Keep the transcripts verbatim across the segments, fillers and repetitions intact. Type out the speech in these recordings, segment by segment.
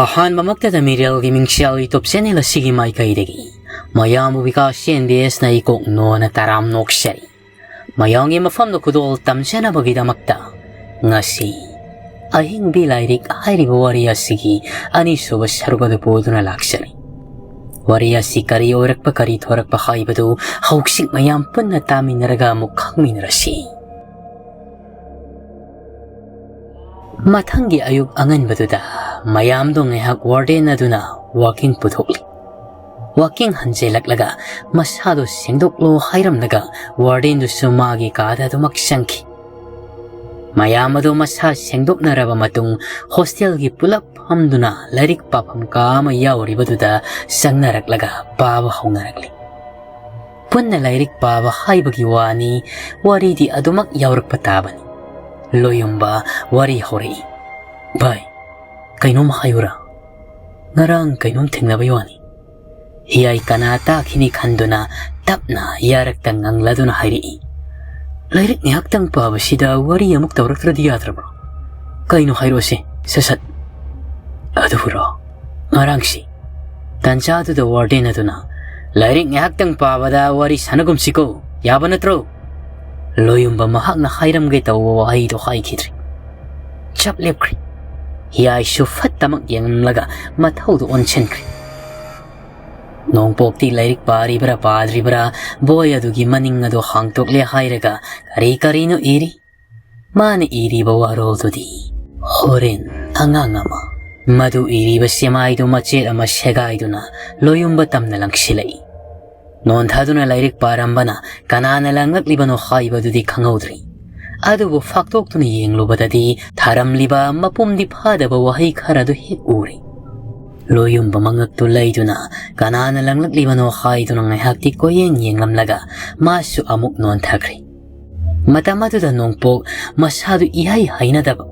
ꯑꯍꯥꯟꯕꯃꯛꯇꯗ ꯃꯤꯔꯦꯜꯒꯤ ꯃꯤꯡꯁꯦꯜ YouTube channel ꯑꯁꯤꯒꯤ ꯃꯥꯏꯀꯩꯗꯒꯤ ꯃꯌꯥꯝꯕꯨ ꯕꯤꯀꯥꯁ ꯑꯦꯟ ꯕꯤ ꯑꯦꯁꯅ ꯏꯀꯣꯛ ꯅꯣꯟꯅ ꯇꯔꯥꯝ ꯅꯣꯛꯆꯔꯤ꯫ ꯃꯌꯥꯝꯒꯤ ꯃꯐꯝꯗ ꯈꯨꯗꯣꯜ ꯇꯝꯖꯅꯕꯒꯤꯗꯃꯛꯇ ꯉꯁꯤ ꯑꯍꯤꯡꯕꯤ ꯂꯥꯏꯔꯤꯛ ꯍꯥꯏꯔꯤꯕ ꯋꯥꯔꯤ ꯑꯁꯤꯒꯤ ꯑꯅꯤꯁꯨꯕ ꯁꯔꯨꯛ ꯑꯗꯨ ꯄꯨꯗꯨꯅ ꯂꯥꯛꯆꯔꯤ꯫ ꯋꯥꯔꯤ ꯑꯁꯤ ꯀꯔꯤ ꯑꯣꯏꯔꯛꯄ, ꯀꯔꯤ ꯊꯣꯔꯛꯄ ꯍꯥꯏꯕꯗꯨ ꯍꯧꯖꯤꯛ ꯃꯌꯥꯝ ꯄꯨꯟꯅ ꯇꯥꯃꯤꯟꯅꯔꯒ ꯑꯃꯨꯛ ꯈꯪꯃꯤꯟꯅꯔꯁꯤ꯫ ꯃꯊꯪꯒꯤ ꯑꯌꯨꯛ ꯑꯉꯟꯕꯗꯨꯗ ꯃꯌꯥꯝꯗꯣ ꯉꯥꯏꯍꯥꯛ ꯋꯥꯔꯗꯦꯟ ꯑꯗꯨꯅ ꯋꯥꯀꯤꯡ ꯄꯨꯊꯣꯛꯂꯤ꯫ ꯋꯥꯀꯤꯡ ꯍꯟꯖꯤꯜꯂꯛꯂꯒ ꯃꯁꯥꯗꯣ ꯁꯦꯡꯗꯣꯛꯂꯣ ꯍꯥꯏꯔꯝꯂꯒ ꯋꯥꯔꯗꯦꯟꯗꯨꯁꯨ ꯃꯥꯒꯤ ꯀꯥꯗ ꯑꯗꯨꯃꯛ ꯆꯪꯈꯤ꯫ ꯃꯌꯥꯝ ꯑꯗꯨ ꯃꯁꯥ ꯁꯦꯡꯗꯣꯛꯅꯔꯕ ꯃꯇꯨꯡ ꯍꯣꯁꯇꯦꯜꯒꯤ ꯄꯨꯂꯞ ꯐꯝꯗꯨꯅ ꯂꯥꯏꯔꯤꯛ ꯄꯥꯐꯝ ꯀꯥ ꯑꯃ ꯌꯥꯎꯔꯤꯕꯗꯨꯗ ꯆꯪꯅꯔꯛꯂꯒ ꯄꯥꯕ ꯍꯧꯅꯔꯛꯂꯤ꯫ ꯄꯨꯟꯅ ꯂꯥꯏꯔꯤꯛ ꯄꯥꯕ ꯍꯥꯏꯕꯒꯤ ꯋꯥꯅꯤ, ꯋꯥꯔꯤꯗꯤ ꯑꯗꯨꯃꯛ ꯌꯥꯎꯔꯛꯄ ꯇꯥꯕꯅꯤ꯫ ꯂꯣꯌꯨꯝꯕ ꯋꯥꯔꯤ ꯍꯧꯔꯛꯏ꯫ "ꯚꯥꯏ, ꯀꯩꯅꯣꯝ ꯍꯥꯏꯌꯨꯔꯥ? ꯉꯔꯥꯡ ꯀꯩꯅꯣꯝ ꯊꯦꯡꯅꯕꯩ ꯋꯥꯅꯤ꯫" ꯍꯤꯌꯥꯏ ꯀꯅꯥ ꯇꯥꯈꯤꯅꯤ ꯈꯟꯗꯨꯅ ꯇꯞꯅ ꯌꯥꯔꯛꯇ ꯉꯪꯂꯗꯨꯅ ꯍꯥꯏꯔꯛꯏ꯫ "ꯂꯥꯏꯔꯤꯛ ꯉꯥꯏꯍꯥꯛꯇꯪ ꯄꯥꯕꯁꯤꯗ ꯋꯥꯔꯤ ꯑꯃꯨꯛ ꯇꯧꯔꯛꯇ꯭ꯔꯗꯤ ꯌꯥꯗ꯭ꯔꯕ꯭ꯔꯣ? ꯀꯩꯅꯣ ꯍꯥꯏꯔꯛꯑꯣꯁꯦ, ꯁꯠ ꯁꯠ꯫" "ꯑꯗꯨꯕꯨꯔꯣ, ꯉꯔꯥꯡꯁꯤ ꯇꯥꯟꯖꯥꯗꯨꯗ ꯋꯥꯔꯗꯦꯟ ꯑꯗꯨꯅ ꯂꯥꯏꯔꯤꯛ ꯉꯥꯏꯍꯥꯛꯇꯪ ꯄꯥꯕꯗ ꯋꯥꯔꯤ ꯁꯥꯟꯅꯒꯨꯝꯁꯤꯀꯣ, ꯌꯥꯕ ꯅꯠꯇ꯭ꯔꯣ?" ꯂꯣꯌꯨꯝꯕ ꯃꯍꯥꯛꯅ ꯍꯥꯏꯔꯝꯒꯦ ꯇꯧꯕ ꯋꯥꯍꯩꯗꯣ ꯍꯥꯏꯈꯤꯗ꯭ꯔꯤ꯫ ꯆꯞ ꯂꯦꯞꯈ꯭ꯔꯦ꯫ ꯍꯤꯌꯥꯏꯁꯨ ꯐꯠꯇꯃꯛ ꯌꯦꯡꯂꯝꯂꯒ ꯃꯊꯧꯗꯨ ꯑꯣꯟꯁꯤꯟꯈ꯭ꯔꯦ꯫ ꯅꯣꯡꯄꯣꯛꯇꯤ ꯂꯥꯏꯔꯤꯛ ꯄꯥꯔꯤꯕ꯭ꯔꯥ ꯄꯥꯗ꯭ꯔꯤꯕ꯭ꯔꯥ, ꯕꯣꯏ ꯑꯗꯨꯒꯤ ꯃꯅꯤꯡ ꯑꯗꯨ ꯍꯥꯡꯇꯣꯛꯂꯦ ꯍꯥꯏꯔꯒ ꯀꯔꯤ ꯀꯔꯤꯅꯣ ꯏꯔꯤ꯫ ꯃꯥꯅ ꯏꯔꯤꯕ ꯋꯥꯔꯣꯜꯗꯨꯗꯤ ꯍꯣꯔꯦꯟ ꯑꯉꯥꯡ ꯑꯃ꯫ ꯃꯗꯨ ꯏꯔꯤꯕ ꯆꯦꯃꯥꯏꯗꯨ ꯃꯆꯦꯠ ꯑꯃ ꯁꯦꯒꯥꯏꯗꯨꯅ ꯂꯣꯌꯨꯝꯕ ꯇꯝꯅ ꯂꯪꯁꯤꯜꯂꯛꯏ꯫ ꯅꯣꯟꯊꯗꯨꯅ ꯂꯥꯏꯔꯤꯛ ꯄꯥꯔꯝꯕꯅ ꯀꯅꯥꯅ ꯂꯪꯂꯛꯂꯤꯕꯅꯣ ꯍꯥꯏꯕꯗꯨꯗꯤ ꯈꯪꯍꯧꯗ꯭ꯔꯤ꯫ ꯑꯗꯨꯕꯨ ꯐꯥꯛꯇꯣꯛꯇꯨꯅ ꯌꯦꯡꯂꯨꯕꯗꯗꯤ ꯊꯥꯔꯝꯂꯤꯕ ꯃꯄꯨꯝꯗꯤ ꯐꯥꯗꯕ ꯋꯥꯍꯩ ꯈꯔꯗꯨ ꯍꯦꯛ ꯎꯔꯦ꯫ ꯂꯣꯌꯨꯝꯕ ꯃꯉꯛꯇꯨ ꯂꯩꯗꯨꯅ ꯀꯅꯥꯅ ꯂꯪꯂꯛꯂꯤꯕꯅꯣ ꯍꯥꯏꯗꯨꯅ ꯉꯥꯏꯍꯥꯛꯇꯤ ꯀꯣꯏꯌꯦꯡ ꯌꯦꯡꯂꯝꯂꯒ ꯃꯥꯁꯨ ꯑꯃꯨꯛ ꯅꯣꯟꯊꯈ꯭ꯔꯦ꯫ ꯃꯇꯝ ꯑꯗꯨꯗ ꯅꯣꯡꯄꯣꯛ ꯃꯁꯥꯗꯨ ꯏꯍꯩ ꯍꯩꯅꯗꯕ,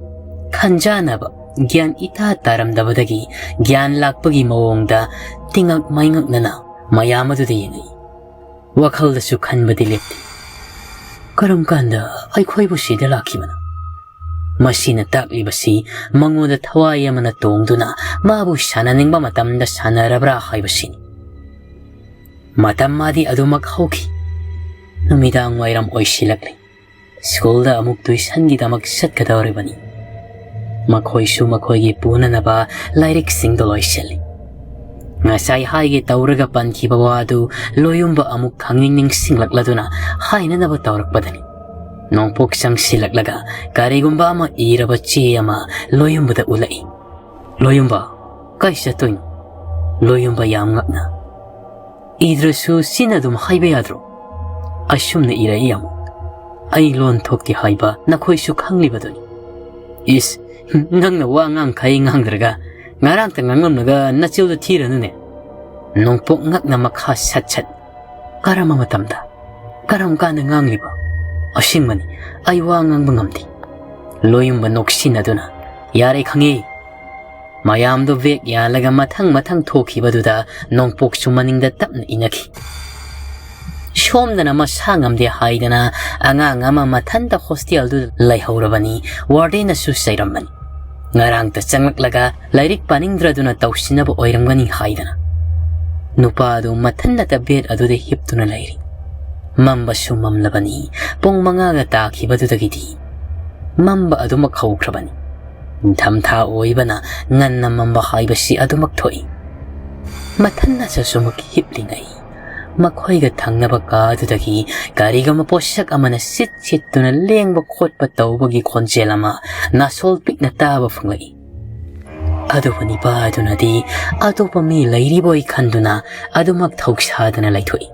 ꯈꯟꯖꯥꯅꯕ, ꯒ꯭ꯌꯥꯟ ꯏꯇꯥ ꯇꯥꯔꯝꯗꯕꯗꯒꯤ ꯒ꯭ꯌꯥꯟ ꯂꯥꯛꯄꯒꯤ ꯃꯑꯣꯡꯗ ꯇꯤꯉꯛ ꯃꯩꯉꯛꯅꯅ ꯃꯌꯥꯝ ꯑꯗꯨꯗ ꯌꯦꯡꯉꯛꯏ꯫ ꯋꯥꯈꯜꯗꯁꯨ ꯈꯟꯕꯗꯤ ꯂꯦꯞꯇꯦ꯫ "ꯀꯔꯝ ꯀꯥꯟꯗ ꯑꯩꯈꯣꯏꯕꯨ ꯁꯤꯗ ꯂꯥꯛꯈꯤꯕꯅꯣ? ꯃꯁꯤꯅ ꯇꯥꯛꯂꯤꯕꯁꯤ ꯃꯉꯣꯟꯗ ꯊꯋꯥꯏ ꯑꯃꯅ ꯇꯣꯡꯗꯨꯅ ꯃꯥꯕꯨ ꯁꯥꯟꯅꯅꯤꯡꯕ ꯃꯇꯝꯗ ꯁꯥꯟꯅꯔꯕ꯭ꯔꯥ ꯍꯥꯏꯕꯁꯤꯅꯤ꯫ ꯃꯇꯝ ꯃꯥꯗꯤ ꯑꯗꯨꯃꯛ ꯍꯧꯈꯤ꯫ ꯅꯨꯃꯤꯗꯥꯡ ꯋꯥꯏꯔꯝ ꯑꯣꯏꯁꯤꯜꯂꯛꯂꯤ꯫ ꯁ꯭ꯀꯨꯜꯗ ꯑꯃꯨꯛ ꯇꯨꯏꯁꯟꯒꯤꯗꯃꯛ ꯆꯠꯀꯗꯧꯔꯤꯕꯅꯤ꯫ ꯃꯈꯣꯏꯁꯨ ꯃꯈꯣꯏꯒꯤ ꯄꯨꯅꯅꯕ ꯂꯥꯏꯔꯤꯛꯁꯤꯡꯗꯣ ꯂꯣꯏꯁꯤꯜꯂꯤ꯫ ꯉꯁꯥꯏ ꯍꯥꯏꯒꯦ ꯇꯧꯔꯒ ꯄꯟꯈꯤꯕ ꯋꯥꯗꯨ ꯂꯣꯌꯨꯝꯕ ꯑꯃꯨꯛ ꯈꯪꯅꯤꯡ ꯅꯤꯡꯁꯤꯡꯂꯛꯂꯗꯨꯅ ꯍꯥꯏꯅꯅꯕ ꯇꯧꯔꯛꯄꯗꯅꯤ꯫ ꯅꯣꯡꯄꯣꯛ ꯆꯪꯁꯤꯜꯂꯛꯂꯒ ꯀꯔꯤꯒꯨꯝꯕ ꯑꯃ ꯏꯔꯕ ꯆꯦ ꯑꯃ ꯂꯣꯌꯨꯝꯕꯗ ꯎꯠꯂꯛꯏ꯫ "ꯂꯣꯌꯨꯝꯕ, ꯀꯥꯏ ꯆꯠꯇꯣꯏꯅꯣ?" ꯂꯣꯌꯨꯝꯕ ꯌꯥꯝ ꯉꯛꯅ, "ꯏꯗ꯭ꯔꯁꯨ ꯁꯤꯅ ꯑꯗꯨꯝ ꯍꯥꯏꯕ ꯌꯥꯗ꯭ꯔꯣ? ꯑꯁꯨꯝꯅ ꯏꯔꯛꯏ ꯑꯃꯨꯛ꯫ ꯑꯩ ꯂꯣꯟ ꯊꯣꯛꯇꯦ ꯍꯥꯏꯕ ꯅꯈꯣꯏꯁꯨ ꯈꯪꯂꯤꯕꯗꯨꯅꯤ꯫" "ꯏꯁ, ꯅꯪꯅ ꯋꯥ ꯉꯥꯡꯈꯩ ꯉꯥꯡꯗ꯭ꯔꯒ ꯉꯔꯥꯡꯇ ꯉꯥꯡꯂꯝꯂꯒ ꯅꯆꯤꯜꯗꯣ ꯊꯤꯔꯅꯨꯅꯦ꯫" ꯅꯣꯡꯄꯣꯛ ꯉꯛꯅ ꯃꯈꯥ ꯁꯠ ꯁꯠ, "ꯀꯔꯝꯕ ꯃꯇꯝꯗ? ꯀꯔꯝ ꯀꯥꯟꯗ ꯉꯥꯡꯂꯤꯕ? ꯑꯁꯦꯡꯕꯅꯤ, ꯑꯩ ꯋꯥ ꯉꯥꯡꯕ ꯉꯝꯗꯦ꯫" ꯂꯣꯌꯨꯝꯕ ꯅꯣꯛꯁꯤꯟꯅꯗꯨꯅ, "ꯌꯥꯔꯦ, ꯈꯪꯉꯦ꯫" ꯃꯌꯥꯝꯗꯣ ꯕꯦꯛ ꯌꯥꯜꯂꯒ ꯃꯊꯪ ꯃꯊꯪ ꯊꯣꯛꯈꯤꯕꯗꯨꯗ ꯅꯣꯡꯄꯣꯛꯁꯨ ꯃꯅꯤꯡꯗ ꯇꯞꯅ ꯏꯅꯈꯤ꯫ ꯁꯣꯝꯗꯅ ꯃꯁꯥ ꯉꯝꯗꯦ ꯍꯥꯏꯗꯅ ꯑꯉꯥꯡ ꯑꯃ ꯃꯊꯟꯇ ꯍꯣꯁꯇꯦꯜꯗꯨꯗ ꯂꯩꯍꯧꯔꯕꯅꯤ꯫ ꯋꯥꯔꯗꯦꯟꯅꯁꯨ ꯆꯩꯔꯝꯕꯅꯤ꯫ ꯉꯔꯥꯡꯇ ꯆꯪꯂꯛꯂꯒ ꯂꯥꯏꯔꯤꯛ ꯄꯥꯅꯤꯡꯗ꯭ꯔꯗꯨꯅ ꯇꯧꯁꯤꯟꯅꯕ ꯑꯣꯏꯔꯝꯒꯅꯤ ꯍꯥꯏꯗꯅ꯫ ꯅꯨꯄꯥ ꯑꯗꯨ ꯃꯊꯟꯅꯇ ꯕꯦꯗ ꯑꯗꯨꯗ ꯍꯤꯞꯇꯨꯅ ꯂꯩꯔꯤ꯫ ꯃꯝꯕꯁꯨ ꯃꯝꯂꯕꯅꯤ꯫ ꯄꯨꯡ ꯃꯉꯥꯒ ꯇꯥꯈꯤꯕꯗꯨꯗꯒꯤꯗꯤ ꯃꯝꯕ ꯑꯗꯨꯃꯛ ꯍꯧꯈ꯭ꯔꯕꯅꯤ꯫ ꯅꯤꯡꯊꯝꯊꯥ ꯑꯣꯏꯕꯅ ꯉꯟꯅ ꯃꯝꯕ ꯍꯥꯏꯕꯁꯤ ꯑꯗꯨꯃꯛ ꯊꯣꯛꯏ꯫ ꯃꯊꯟꯅ ꯆꯁꯨꯃꯛ ꯍꯤꯞꯂꯤꯉꯩ ꯃꯈꯣꯏꯒ ꯊꯪꯅꯕ ꯀꯥꯗꯨꯗꯒꯤ ꯀꯔꯤꯒꯨꯝꯕ ꯄꯣꯠꯁꯛ ꯑꯃꯅ ꯁꯤꯠ ꯁꯤꯠꯇꯨꯅ ꯂꯦꯡꯕ ꯈꯣꯠꯄ ꯇꯧꯕꯒꯤ ꯈꯣꯟꯖꯦꯜ ꯑꯃ ꯅꯥꯁꯣꯜ ꯄꯤꯛꯅ ꯇꯥꯕ ꯐꯪꯂꯛꯏ꯫ ꯑꯗꯨꯕꯨ ꯅꯤꯄꯥ ꯑꯗꯨꯅꯗꯤ ꯑꯇꯣꯞꯄ ꯃꯤ ꯂꯩꯔꯤꯕꯣꯏ ꯈꯟꯗꯨꯅ ꯑꯗꯨꯃꯛ ꯊꯧꯁꯥꯗꯅ ꯂꯩꯊꯣꯛꯏ꯫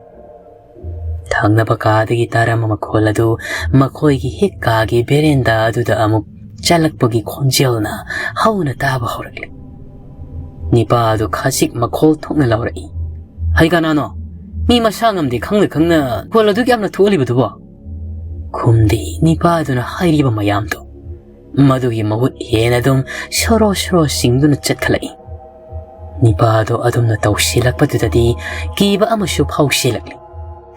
ꯊꯪꯅꯕ ꯀꯥꯗꯒꯤ ꯇꯥꯔꯝꯕ ꯃꯈꯣꯜ ꯑꯗꯨ ꯃꯈꯣꯏꯒꯤ ꯍꯦꯛ ꯀꯥꯒꯤ ꯕꯦꯔꯦꯟꯗꯥ ꯑꯗꯨꯗ ꯑꯃꯨꯛ ꯆꯠꯂꯛꯄꯒꯤ ꯈꯣꯟꯖꯦꯜꯅ ꯍꯧꯅ ꯇꯥꯕ ꯍꯧꯔꯛꯂꯦ꯫ ꯅꯤꯄꯥ ꯑꯗꯨ ꯈꯖꯤꯛ ꯃꯈꯣꯜ ꯊꯣꯛꯅ ꯂꯥꯎꯔꯛꯏ, "ꯍꯩ, ꯀꯅꯥꯅꯣ? ꯃꯤ ꯃꯁꯥ ꯉꯝꯗꯦ ꯈꯪꯅ ꯈꯪꯅ ꯈꯣꯜ ꯑꯗꯨꯛ ꯌꯥꯝꯅ ꯊꯣꯛꯍꯜꯂꯤꯕꯗꯨꯕꯣ?" ꯈꯨꯝꯗꯦ ꯅꯤꯄꯥ ꯑꯗꯨꯅ ꯍꯥꯏꯔꯤꯕ ꯃꯌꯥꯝꯗꯣ꯫ ꯃꯗꯨꯒꯤ ꯃꯍꯨꯠ ꯍꯦꯟꯅ ꯑꯗꯨꯝ ꯁꯣꯔꯣ ꯁꯣꯔꯣ ꯁꯤꯡꯗꯨꯅ ꯆꯠꯈꯠꯂꯛꯏ꯫ ꯅꯤꯄꯥꯗꯣ ꯑꯗꯨꯝꯅ ꯇꯧꯁꯤꯜꯂꯛꯄꯗꯨꯗꯗꯤ ꯀꯤꯕ ꯑꯃꯁꯨ ꯐꯥꯎꯁꯤꯜꯂꯛꯂꯤ꯫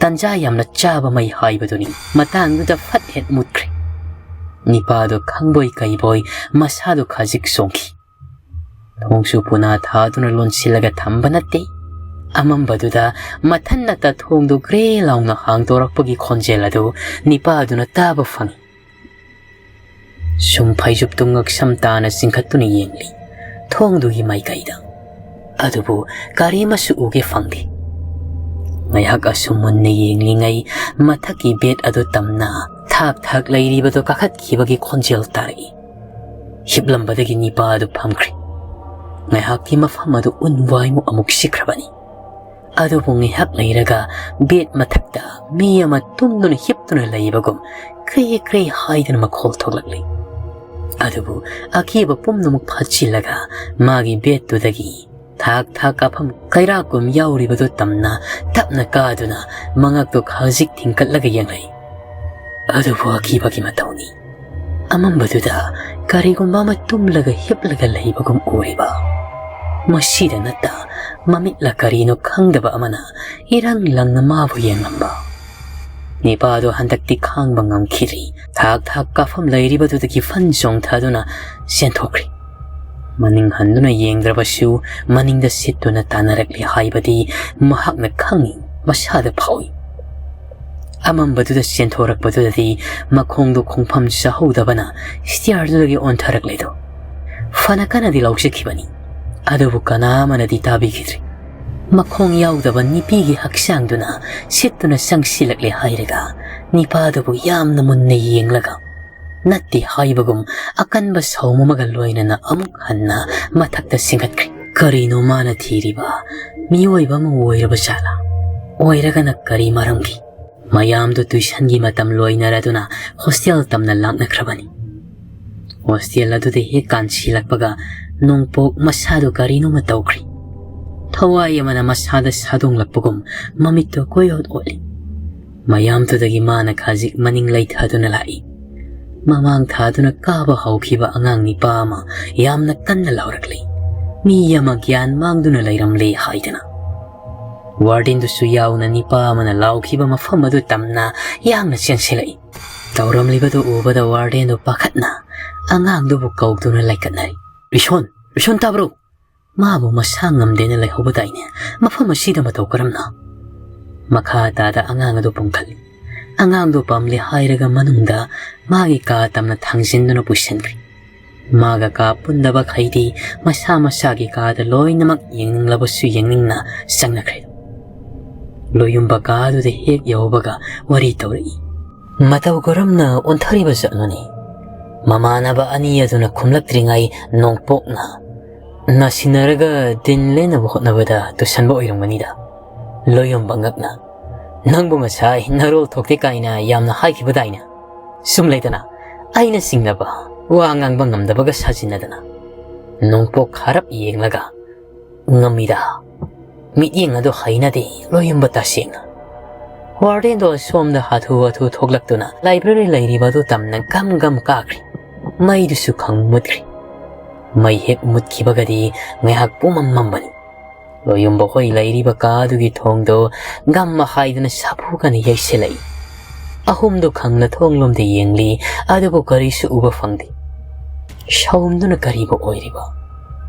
ꯇꯟꯖꯥ ꯌꯥꯝꯅ ꯆꯥꯕ ꯃꯩ ꯍꯥꯏꯕꯗꯨꯅꯤ꯫ ꯃꯇꯥꯡꯗꯨꯗ ꯐꯠ ꯍꯦꯛ ꯃꯨꯠꯈ꯭ꯔꯦ꯫ ꯅꯤꯄꯥꯗꯣ ꯈꯪꯕꯣꯏ ꯀꯩꯕꯣꯏ ꯃꯁꯥꯗꯣ ꯈꯖꯤꯛ ꯆꯣꯡꯈꯤ꯫ ꯊꯣꯡꯁꯨ ꯄꯨꯅꯥ ꯊꯥꯗꯨꯅ ꯂꯣꯟꯁꯤꯜꯂꯒ ꯊꯝꯕ ꯅꯠꯇꯦ꯫ ꯑꯃꯝꯕꯗꯨꯗ ꯃꯊꯟ ꯅꯠꯇ ꯊꯣꯡꯗꯨ ꯒ꯭ꯔꯦ ꯂꯥꯎꯅ ꯍꯥꯡꯗꯣꯔꯛꯄꯒꯤ ꯈꯣꯟꯖꯦꯜ ꯑꯗꯨ ꯅꯤꯄꯥꯗꯨꯅ ꯇꯥꯕ ꯐꯪꯏ꯫ ꯁꯨꯝ ꯐꯩꯖꯨꯞꯇꯨ ꯉꯛꯁꯝ ꯇꯥꯅ ꯆꯤꯡꯈꯠꯇꯨꯅ ꯌꯦꯡꯂꯤ꯫ ꯊꯣꯡꯗꯨꯒꯤ ꯃꯥꯏꯀꯩꯗ꯫ ꯑꯗꯨꯕꯨ ꯀꯔꯤꯃꯁꯨ ꯎꯒꯦ ꯐꯪꯗꯦ꯫ ꯉꯥꯏꯍꯥꯛ ꯑꯁꯨꯝ ꯃꯨꯟꯅ ꯌꯦꯡꯂꯤꯉꯩ ꯃꯊꯛꯀꯤ ꯕꯦꯗ ꯑꯗꯨ ꯇꯝꯅ ꯊꯥꯛ ꯊꯥꯛ ꯂꯩꯔꯤꯕꯗꯨ ꯀꯥꯈꯠꯈꯤꯕꯒꯤ ꯈꯣꯟꯖꯦꯜ ꯇꯥꯔꯛꯏ꯫ ꯍꯤꯞꯂꯝꯕꯗꯒꯤ ꯅꯤꯄꯥ ꯑꯗꯨ ꯐꯝꯈ꯭ꯔꯦ꯫ ꯉꯥꯏꯍꯥꯛꯀꯤ ꯃꯐꯝ ꯑꯗꯨ ꯎꯟ ꯋꯥꯏꯃꯨꯛ ꯑꯃꯨꯛ ꯁꯤꯠꯈ꯭ꯔꯕꯅꯤ꯫ ꯑꯗꯨꯕꯨ ꯉꯥꯏꯍꯥꯛ ꯂꯩꯔꯒ ꯕꯦꯗ ꯃꯊꯛꯇ ꯃꯤ ꯑꯃ ꯇꯨꯝꯗꯨꯅ ꯍꯤꯞꯇꯨꯅ ꯂꯩꯕꯒꯨꯝ ꯀ꯭ꯔꯦ ꯀ꯭ꯔꯦ ꯍꯥꯏꯗꯨꯅ ꯃꯈꯣꯜ ꯊꯣꯛꯂꯛꯂꯤ꯫ ꯑꯗꯨꯕꯨ ꯑꯀꯤꯕ ꯄꯨꯝꯅꯃꯛ ꯐꯥꯖꯤꯜꯂꯒ ꯃꯥꯒꯤ ꯕꯦꯗꯇꯨꯗꯒꯤ ꯊꯥꯛ ꯊꯥꯛ ꯀꯥꯐꯝ ꯀꯩꯔꯥꯛꯀꯨꯝ ꯌꯥꯎꯔꯤꯕꯗꯨ ꯇꯝꯅ ꯇꯞꯅ ꯀꯥꯗꯨꯅ ꯃꯉꯛꯇꯨ ꯈꯖꯤꯛ ꯊꯤꯡꯀꯠꯂꯒ ꯌꯦꯡꯂꯛꯏ꯫ ꯑꯗꯨꯕꯨ ꯑꯀꯤꯕꯒꯤ ꯃꯇꯧꯅꯤ꯫ ꯑꯃꯝꯕꯗꯨꯗ ꯀꯔꯤꯒꯨꯝꯕ ꯑꯃ ꯇꯨꯝꯂꯒ ꯍꯤꯞꯂꯒ ꯂꯩꯕꯒꯨꯝ ꯎꯔꯤꯕ꯫ ꯃꯁꯤꯗ ꯅꯠꯇ ꯃꯃꯤꯠꯂ ꯀꯔꯤꯅꯣ ꯈꯪꯗꯕ ꯑꯃꯅ ꯏꯔꯪ ꯂꯪꯅ ꯃꯥꯕꯨ ꯌꯦꯡꯂꯝꯕ꯫ ꯅꯤꯄꯥꯗꯨ ꯍꯟꯗꯛꯇꯤ ꯈꯥꯡꯕ ꯉꯝꯈꯤꯗ꯭ꯔꯤ꯫ ꯊꯥꯛ ꯊꯥꯛ ꯀꯥꯐꯝ ꯂꯩꯔꯤꯕꯗꯨꯗꯒꯤ ꯐꯟ ꯆꯣꯡꯊꯗꯨꯅ ꯆꯦꯟꯊꯣꯛꯈ꯭ꯔꯤ꯫ ꯃꯅꯤꯡ ꯍꯟꯗꯨꯅ ꯌꯦꯡꯗ꯭ꯔꯕꯁꯨ ꯃꯅꯤꯡꯗ ꯁꯤꯠꯇꯨꯅ ꯇꯥꯟꯅꯔꯛꯂꯤ ꯍꯥꯏꯕꯗꯤ ꯃꯍꯥꯛꯅ ꯈꯪꯏ, ꯃꯁꯥꯗ ꯐꯥꯎꯏ꯫ ꯑꯃꯝꯕꯗꯨꯗ ꯆꯦꯟꯊꯣꯔꯛꯄꯗꯨꯗꯗꯤ ꯃꯈꯣꯡꯗꯨ ꯈꯣꯡꯐꯝ ꯆꯥꯍꯧꯗꯕꯅ ꯁ꯭ꯇꯤꯌꯥꯔꯗꯨꯗꯒꯤ ꯑꯣꯟꯊꯔꯛꯂꯦꯗꯣ꯫ ꯐꯅ ꯀꯟꯅꯗꯤ ꯂꯥꯎꯖꯈꯤꯕꯅꯤ, ꯑꯗꯨꯕꯨ ꯀꯅꯥ ꯑꯃꯅꯗꯤ ꯇꯥꯕꯤꯈꯤꯗ꯭ꯔꯤ꯫ ꯃꯈꯣꯡ ꯌꯥꯎꯗꯕ ꯅꯤꯄꯤꯒꯤ ꯍꯛꯆꯥꯡꯗꯨꯅ ꯁꯤꯠꯇꯨꯅ ꯆꯪꯁꯤꯜꯂꯛꯂꯦ ꯍꯥꯏꯔꯒ ꯅꯤꯄꯥꯗꯨꯕꯨ ꯌꯥꯝꯅ ꯃꯨꯟꯅ ꯌꯦꯡꯂꯒ ꯅꯠꯇꯦ ꯍꯥꯏꯕꯒꯨꯝ ꯑꯀꯟꯕ ꯁꯥꯎꯝ ꯑꯃꯒ ꯂꯣꯏꯅꯅ ꯑꯃꯨꯛ ꯍꯟꯅ ꯃꯊꯛꯇ ꯆꯤꯡꯈꯠꯈ꯭ꯔꯦ꯫ ꯀꯔꯤꯅꯣ ꯃꯥꯅ ꯊꯤꯔꯤꯕ? ꯃꯤꯑꯣꯏꯕ ꯑꯃ ꯑꯣꯏꯔꯕ ꯖꯥꯠꯂꯥ? ꯑꯣꯏꯔꯒꯅ ꯀꯔꯤ ꯃꯔꯝꯒꯤ? ꯃꯌꯥꯝꯗꯨ ꯇꯨꯏꯁꯟꯒꯤ ꯃꯇꯝ ꯂꯣꯏꯅꯔꯗꯨꯅ ꯍꯣꯁꯇꯦꯜ ꯇꯝꯅ ꯂꯥꯛꯅꯈ꯭ꯔꯕꯅꯤ꯫ ꯍꯣꯁꯇꯦꯜ ꯑꯗꯨꯗ ꯍꯦꯛ ꯀꯥꯟꯁꯤꯜꯂꯛꯄꯒ ꯅꯣꯡꯄꯣꯛ ꯃꯁꯥꯗꯨ ꯀꯔꯤꯅꯣꯃ ꯇꯧꯈ꯭ꯔꯤ꯫ ꯊꯋꯥꯏ ꯑꯃꯅ ꯃꯁꯥꯗ ꯁꯥꯗꯣꯡꯂꯛꯄꯒꯨꯝ ꯃꯃꯤꯠꯇꯨ ꯀꯣꯏꯑꯣꯠ ꯑꯣꯠꯂꯤ꯫ ꯃꯌꯥꯝꯗꯨꯗꯒꯤ ꯃꯥꯅ ꯈꯖꯤꯛ ꯃꯅꯤꯡ ꯂꯩꯊꯗꯨꯅ ꯂꯥꯛꯏ꯫ ꯃꯃꯥꯡ ꯊꯥꯗꯨꯅ ꯀꯥꯕ ꯍꯧꯈꯤꯕ ꯑꯉꯥꯡ ꯅꯤꯄꯥ ꯑꯃ ꯌꯥꯝꯅ ꯀꯟꯅ ꯂꯥꯎꯔꯛꯂꯤ꯫ ꯃꯤ ꯑꯃ ꯒ꯭ꯌꯥꯟ ꯃꯥꯡꯗꯨꯅ ꯂꯩꯔꯝꯂꯦ ꯍꯥꯏꯗꯅ꯫ ꯋꯥꯔꯗꯦꯟꯗꯨꯁꯨ ꯌꯥꯎꯅ ꯅꯤꯄꯥ ꯑꯃꯅ ꯂꯥꯎꯈꯤꯕ ꯃꯐꯝ ꯑꯗꯨ ꯇꯝꯅ ꯌꯥꯡꯅ ꯆꯦꯟꯁꯤꯜꯂꯛꯏ꯫ ꯇꯧꯔꯝꯂꯤꯕꯗꯨ ꯎꯕꯗ ꯋꯥꯔꯗꯦꯟꯗꯨ ꯄꯥꯈꯠꯅ ꯑꯉꯥꯡꯗꯨꯕꯨ ꯀꯧꯗꯨꯅ ꯂꯥꯏꯀꯠꯅꯔꯤ꯫ "ꯔꯤꯁꯣꯟ, ꯔꯤꯁꯣꯟ, ꯇꯥꯕ꯭ꯔꯣ? ꯃꯥꯕꯨ ꯃꯁꯥ ꯉꯝꯗꯦꯅ ꯂꯩꯍꯧꯕꯗꯥꯏꯅꯦ? ꯃꯐꯝ ꯑꯁꯤꯗ ꯃꯇꯧ ꯀꯔꯝꯅ?" ꯃꯈꯥ ꯇꯥꯗ ꯑꯉꯥꯡ ꯑꯗꯨ ꯄꯨꯡꯈꯠꯂꯤ꯫ ꯑꯉꯥꯡꯗꯨ ꯄꯥꯝꯂꯦ ꯍꯥꯏꯔꯒ ꯃꯅꯨꯡꯗ ꯃꯥꯒꯤ ꯀꯥ ꯇꯝꯅ ꯊꯥꯡꯖꯤꯟꯗꯨꯅ ꯄꯨꯁꯤꯟꯈ꯭ꯔꯤ꯫ ꯃꯥꯒ ꯀꯥ ꯄꯨꯟꯗꯕꯈꯩꯗꯤ ꯃꯁꯥ ꯃꯁꯥꯒꯤ ꯀꯥꯗ ꯂꯣꯏꯅꯃꯛ ꯌꯦꯡꯅꯤꯡꯂꯕꯁꯨ ꯌꯦꯡꯅꯤꯡꯅ ꯆꯪꯅꯈ꯭ꯔꯦ꯫ ꯂꯣꯌꯨꯝꯕ ꯀꯥꯗꯨꯗ ꯍꯦꯛ ꯌꯧꯕꯒ ꯋꯥꯔꯤ ꯇꯧꯔꯛꯏ꯫ "ꯃꯇꯧ ꯀꯔꯝꯅ ꯑꯣꯟꯊꯔꯤꯕ ꯖꯥꯠꯅꯣꯅꯦ?" ꯃꯃꯥꯟꯅꯕ ꯑꯅꯤ ꯑꯗꯨꯅ ꯈꯨꯝꯂꯛꯇ꯭ꯔꯤꯉꯩ ꯅꯣꯡꯄꯣꯛꯅ, "ꯅꯥꯁꯤꯟꯅꯔꯒ ꯗꯤꯟ ꯂꯦꯟꯅꯕ ꯍꯣꯠꯅꯕꯗ ꯇꯨꯁꯟꯕ ꯑꯣꯏꯔꯝꯒꯅꯤꯗ꯫ ꯂꯣꯌꯣꯝꯕ ꯉꯛꯅ, ꯅꯪꯕꯨ ꯉꯁꯥꯏ ꯅꯔꯣꯜ ꯊꯣꯛꯇꯦ ꯀꯥꯏꯅ ꯌꯥꯝꯅ ꯍꯥꯏꯈꯤꯕꯗꯥꯏꯅꯦ? ꯁꯨꯝ ꯂꯩꯗꯅ, ꯑꯩꯅ ꯆꯤꯡꯅꯕ ꯋꯥ ꯉꯥꯡꯕ ꯉꯝꯗꯕꯒ ꯁꯥꯖꯤꯟꯅꯗꯅ꯫" ꯅꯣꯡꯄꯣꯛ ꯈꯥꯔꯞ ꯌꯦꯡꯂꯒ, "ꯉꯝꯃꯤꯗ꯫ ꯃꯤꯠꯌꯦꯡ ꯑꯗꯨ ꯍꯩꯅꯗꯦ, ꯂꯣꯌꯨꯝꯕ ꯇꯁꯦꯡꯅ꯫" ꯋꯥꯔꯗꯦꯟꯗꯣ ꯑꯁꯣꯝꯗ ꯍꯥꯊꯨ ꯍꯥꯊꯨ ꯊꯣꯛꯂꯛꯇꯨꯅ ꯂꯥꯏꯕ꯭ꯔꯦꯔꯤ ꯂꯩꯔꯤꯕ ꯑꯗꯨ ꯇꯝꯅ ꯒꯝ ꯒꯝ ꯀꯥꯈ꯭ꯔꯤ꯫ ꯃꯩꯗꯨꯁꯨ ꯈꯪ ꯃꯨꯠꯈ꯭ꯔꯤ꯫ ꯃꯩ ꯍꯦꯛ ꯃꯨꯠꯈꯤꯕꯒꯗꯤ ꯉꯥꯏꯍꯥꯛ ꯄꯨꯝꯃꯝ ꯃꯝꯕꯅꯤ꯫ ꯂꯣꯌꯨꯝꯕ ꯍꯣꯏ ꯂꯩꯔꯤꯕ ꯀꯥ ꯑꯗꯨꯒꯤ ꯊꯣꯡꯗꯣ ꯒꯝ ꯃꯈꯥꯏꯗꯨꯅ ꯁꯥꯐꯨ ꯀꯟꯅ ꯌꯩꯁꯤꯜꯂꯛꯏ꯫ ꯑꯍꯨꯝꯗꯨ ꯈꯪꯅ ꯊꯣꯡꯂꯣꯝꯗ ꯌꯦꯡꯂꯤ, ꯑꯗꯨꯕꯨ ꯀꯔꯤꯁꯨ ꯎꯕ ꯐꯪꯗꯦ꯫ ꯁꯥꯎꯝꯗꯨꯅ ꯀꯔꯤꯕꯨ ꯑꯣꯏꯔꯤꯕ?